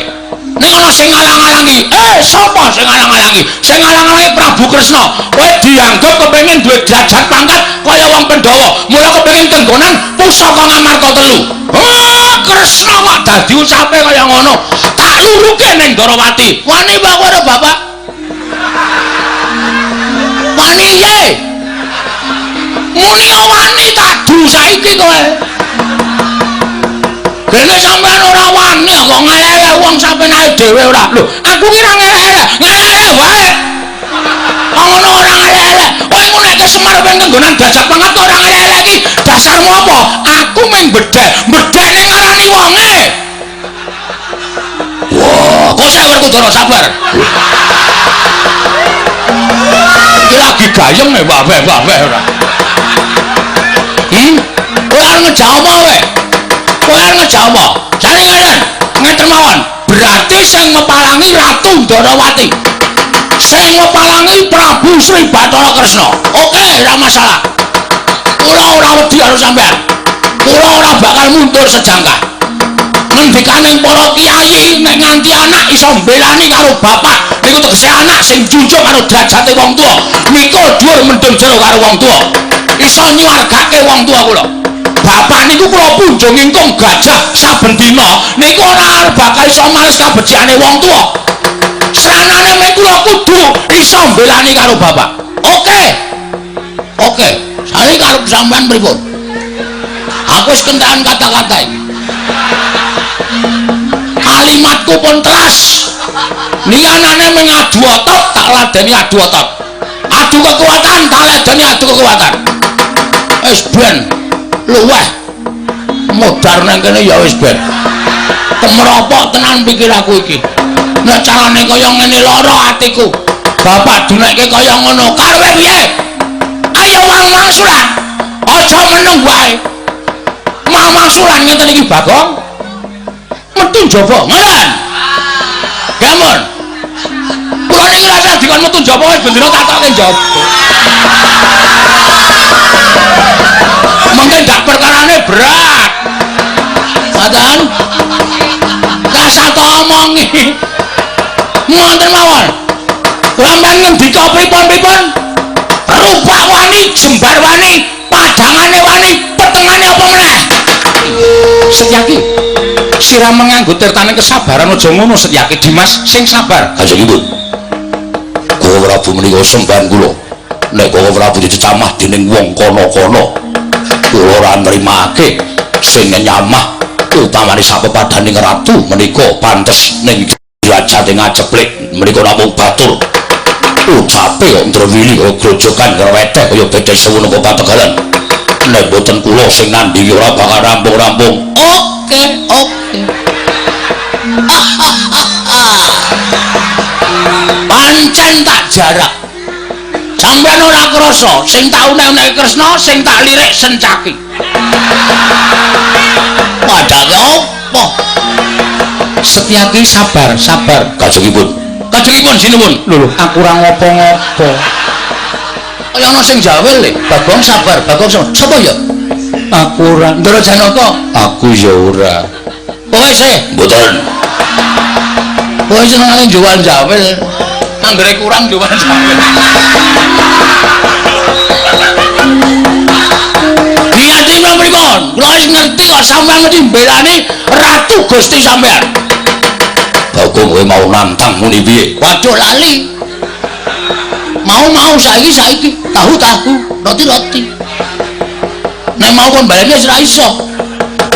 Ning ana sing ngalang-alangi." Sapa sing ngalang-alangi? Sing ngalang-alangi Prabu Kresna. Kowe dianggep kepengin duwe derajat pangkat kaya wong Pandhawa. Mula kepengin tenggonan pusaka Ngamarta telu. Oh, Kresna kok dadi ucape kaya ngono. Tak luruke ning Ndorowati. Wani apa kowe Bapak? Wani ye. Muni wani tak du saiki kowe. Gene sampean ora wani kok ngelek wong sampean dhewe ora. Lho, aku ki ora ngelek, ngelek wae. Wong ngono ora ngelek. Kowe ngunekke Semar pengen nggonan derajat pangkat ora ngelek iki. Dasarmu apa? Aku mung bedhek, bedhek ning ngarani wonge. Wah, kok saya Werkudara sabar. Iki lagi gayeng e wah-wah ora. Kowe arep ngejak apa kowe? Kowe arep ngejak apa? Jane ngeten, ngeten mawon. Berarti sing mepalangi Ratu Ndorowati. Sing mepalangi Prabu Sri Bathara Kresna. Oke, ora masalah. Kula ora wedi karo sampean. Kula ora bakal mundur sejangkah. Ngendikaning para kiai nek nganti anak iso mbelani karo bapak, niku tegese anak sing junjung karo derajate wong tuwa. Mikul dhuwur mendem jero karo wong tuwa. Iso nyuwargake wong tuwa kula. Bapak niku kula punjung ingkung gajah saben dina niku ora bakal iso males kabecikane wong tuwa. Sranane mek kula kudu iso mbelani karo bapak. Oke. Oke, saiki karep sampean pripun? Aku wis kentekan kata-kata iki. Kalimatku pun telas. Liyanane mung adu otot tak ladeni adu otot. Adu kekuatan tak ladeni adu kekuatan. Wis ben luweh modar nang kene ya wis ben. Temropok tenan pikiraku iki. Nek carane kaya ngene lara atiku. Bapak dunekke kaya ngono. Karepe piye? Ayo wang-wangsulan. Aja meneng wae. Wang-wangsulan ngeten iki Bagong. Metu njaba. Ngoten. Gampun. Kula niki rasa dikon metu njaba wis bendina tak tokke njaba. Mungkin dak perkarane berat. Ngoten. Rasa to omongi. Ngoten mawon. Sampeyan ngendika pripun-pripun? Rupak wani, jembar wani, padangane wani, petengane apa meneh? Setyaki, sira menganggo tirtane kesabaran aja ngono Setyaki. Dimas sing sabar. Kanjengipun. Koko Prabu menika sembahan kula. Nek Koko Prabu dicecamah dening wong kono-kono, kula ora nrimake sing nyamah utamane sapepadaning ratu menika pantes ning derajate ngaceplik menika namung batur. Ucape kok ndrewili kaya grojogan ngreweteh kaya bedhe sewu napa pategalan. Nek boten kula sing nandhingi ora bakal rampung-rampung. Oke, oke. Pancen tak jarak. Sampeyan ora krasa, sing tak unek-uneki Kresna, sing tak lirik Sencaki. Padake apa? Setyaki sabar, sabar. Kajengipun. Kajengipun sinuwun. Lho, aku ora ngopo-ngopo. Kaya ana sing jawel le. Bagong sabar, Bagong sabar. Sapa ya? Aku ora. Ndara Janaka. Aku ya ora. Pokoke sih, mboten. Pokoke senengane jual jawel. Anggere kurang jual jawel. Niate pripun? Kula wis ngerti kok sampeyan mesti mbelani Ratu Gusti sampeyan. Bagong kowe mau nantang muni piye? Waduh lali. Mau-mau saiki saiki, tahu-tahu, roti-roti. Nek mau kon baleni wis ora iso.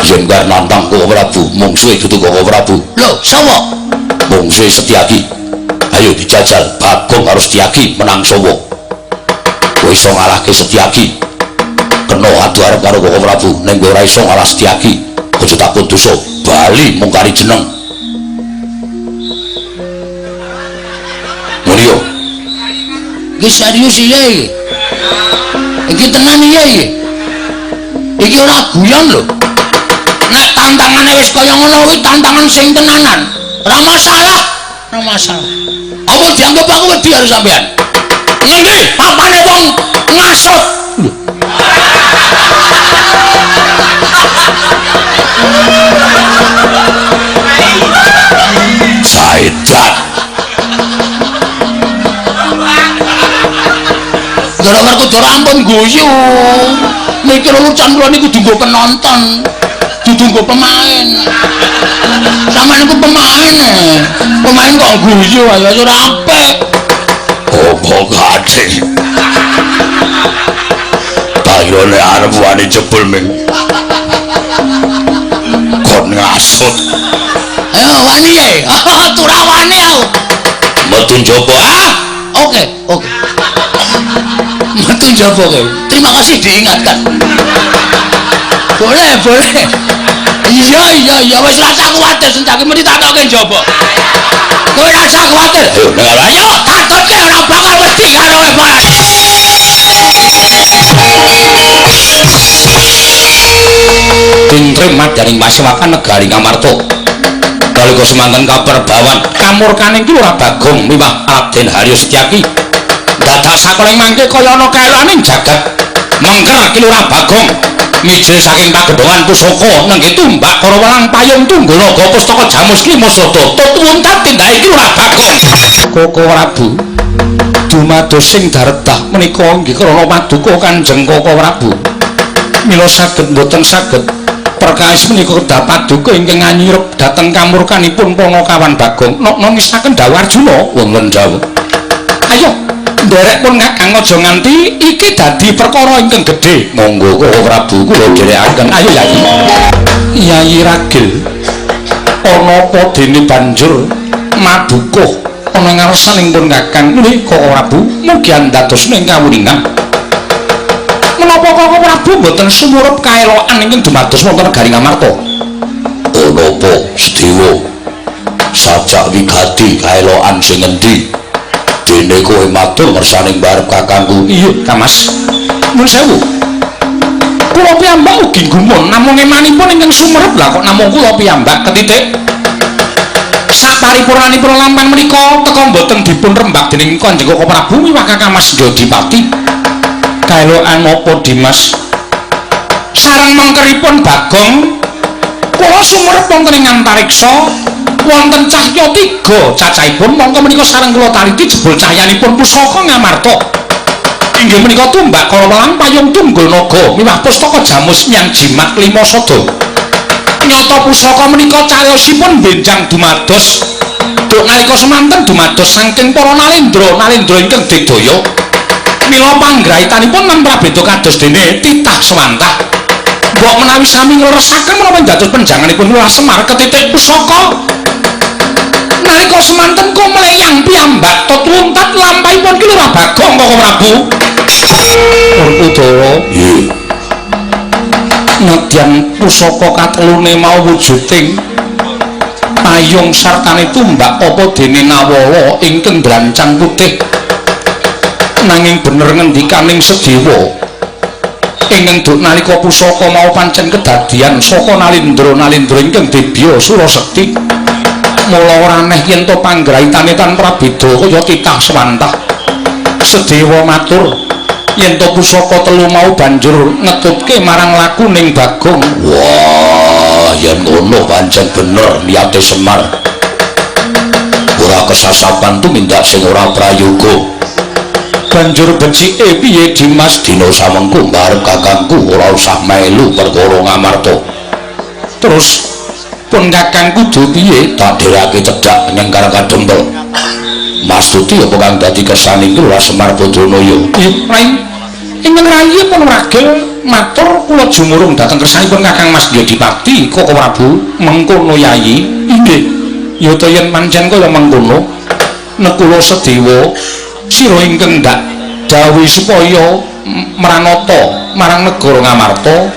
Yen kar nantang Koko Prabu, mungsuhe dudu Koko Prabu. Lho, sapa? Mungsuhe Setyaki. Ayo dijajal, Bagong karo Setyaki menang sapa? Kowe iso ngalahke Setyaki. Kena adu arep karo Koko Prabu, ning kowe ora iso ngalah Setyaki. Aja takut dosa, bali mung kari jeneng. Muni yo. Iki serius iya iki. Iki tenan iya iki. Iki ora guyon lho. Nek tantangane wis kaya ngono kuwi tantangan sing tenanan. Ora masalah, ora masalah. Apa dianggep aku wedi karo sampean? Ngendi papane wong ngasut? Lho. Saidat. Ndara Werkudara ampun guyu. Niki lelucon kula niku kudu nggo penonton, dudu nggo pemain. Sampeyan niku pemain. Pemain kok guyu ayo ora apik. Opo gade. Bayone arep wani jebul ming. Kon ngasut. Ayo wani ye. Tura wani aku. Metu njaba. Ah, oke, oke. Metu njaba kowe. Terima kasih diingatkan. Boleh, boleh. Iya, iya, iya wis rasa kuwatir Sencaki mesti tak tokke njaba. Kowe rasa kuwatir. Ayo, ayo, takutke ora bakal wedi karo kowe, Mas. Tintrim madyaning pasewakan negari Ngamarta. Nalika semanten kaperbawan kamurkaning ki ora Bagong miwah Raden Haryo Setyaki. Dadak sakoling mangke kaya ana kaeloaning jagat. Mengker ki Lurah Bagong mijil saking pagedhongan pusaka nengge tumbak karo welang payung tunggul naga pustaka jamus lima sada tuwuntat tindake ki Lurah Bagong. Koko Prabu dumados sing daredah menika nggih krana paduka Kanjeng Koko Prabu. Mila saged mboten saged perkawis menika kedah paduka ingkang nganyirep dhateng kamurkanipun Panakawan Bagong. Nokno ngisaken dawuh Arjuna wonten dawuh. Ayo nderek pun Kakang aja nganti iki dadi perkara ingkang gedhe. Monggo Koko Prabu kula dherekaken. Ayo Yayi. Yayi Ragil ana apa dene banjur madukuh ana ngarsaning pun Kakang menika Koko Prabu mugi andados ing kawuningan. Menapa Koko Prabu mboten sumurup kaelokan ingkang dumados wonten negari Ngamarta? Ana apa Sedewa? Sajak wigati kaelokan sing endi? Dene kowe matur ngersaning barep kakangku. Iya, Kamas. Nuwun sewu. Kula piyambak ugi gumun namung emanipun ingkang sumerep lah kok namung kula piyambak ketitik. Saparipurnanipun lampang menika teka mboten dipun rembak dening Kanjeng Koko Prabu miwah Kakang Mas Jodipati. Kaelokan apa Dimas? Sareng mengkeripun Bagong kula sumerep wonten ing antariksa Wonten cahya tiga cacahipun mongko menika sareng kula taliti jebul cahyanipun pusaka Ngamarta. Inggih menika tumbak Karawelang payung tunggul naga miwah pustaka jamus nyang jimat lima sada. Nyata pusaka menika cariyosipun benjang dumados duk nalika semanten dumados saking para nalendra nalendra ingkang digdaya. Mila panggraitanipun lan prabeda kados dene titah sewantah. Mbok menawi sami ngleresaken menapa dados penjanganipun Lurah Semar ketitik pusaka. Nalika semanten kumleyang piyambak tut wuntat lampahipun Ki Lurah Bagong Koko Prabu. Werkudara, nggih. Nadyan pusaka katelune mau wujuding payung sartane tumbak apa dene Nawala ingkang drancang putih. Nanging bener ngendikaning Sedewa ingkang duk nalika pusaka mau pancen kedadian saka nalindra-nalindra ingkang dibya Surasekti. Mula ora aneh yen to panggraitane tan prabeda kaya titah sewantah. Sedewa matur yen to pusaka telu mau banjur ngetutke marang lakuning Bagong. Wah, yen ngono pancen bener niate Semar. Ora kesasapan tumindak sing ora prayoga. Banjur becike piye Dimas? Dina samengko mbarep kakangku ora usah melu perkara Ngamarta. Terus pun kakang kudu piye? Tak dherake cedhak ning Karang Kadempel. Mas Tuti apa kang dadi kersane iki Lurah Semar Badranaya? Rai, ingkang rayi pun ragil matur kula jumurung dhateng kersanipun Kakang Mas Dyadipati Koko Prabu. Mengkono Yayi. Inggih. Ya ta yen pancen kaya mengkono nekula Sedewa sira ingkang ndak dawuhi supaya mranata marang negara Ngamarta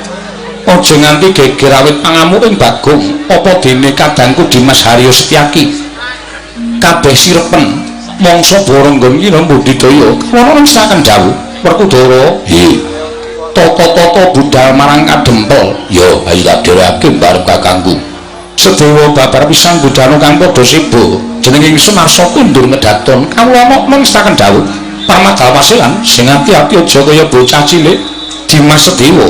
aja nganti geger awit pangamuking Bagong apa dene kadangku Dimas Haryo Setyaki kabeh sirepen mangsa baranggon iki mbudidaya kawana ngesaken dawuh Werkudara. Hi, tata-tata budal marang Kadempel. Ya ayo tak dhereke mbarep kakangku. Sedewa babar pisan budhana kang padha seba jenenge ingsun arsa kundur ngedaton kawula mengestaken dawuh parmadal wasilan sing ati-ati aja kaya bocah cilik Dimas Sedewa.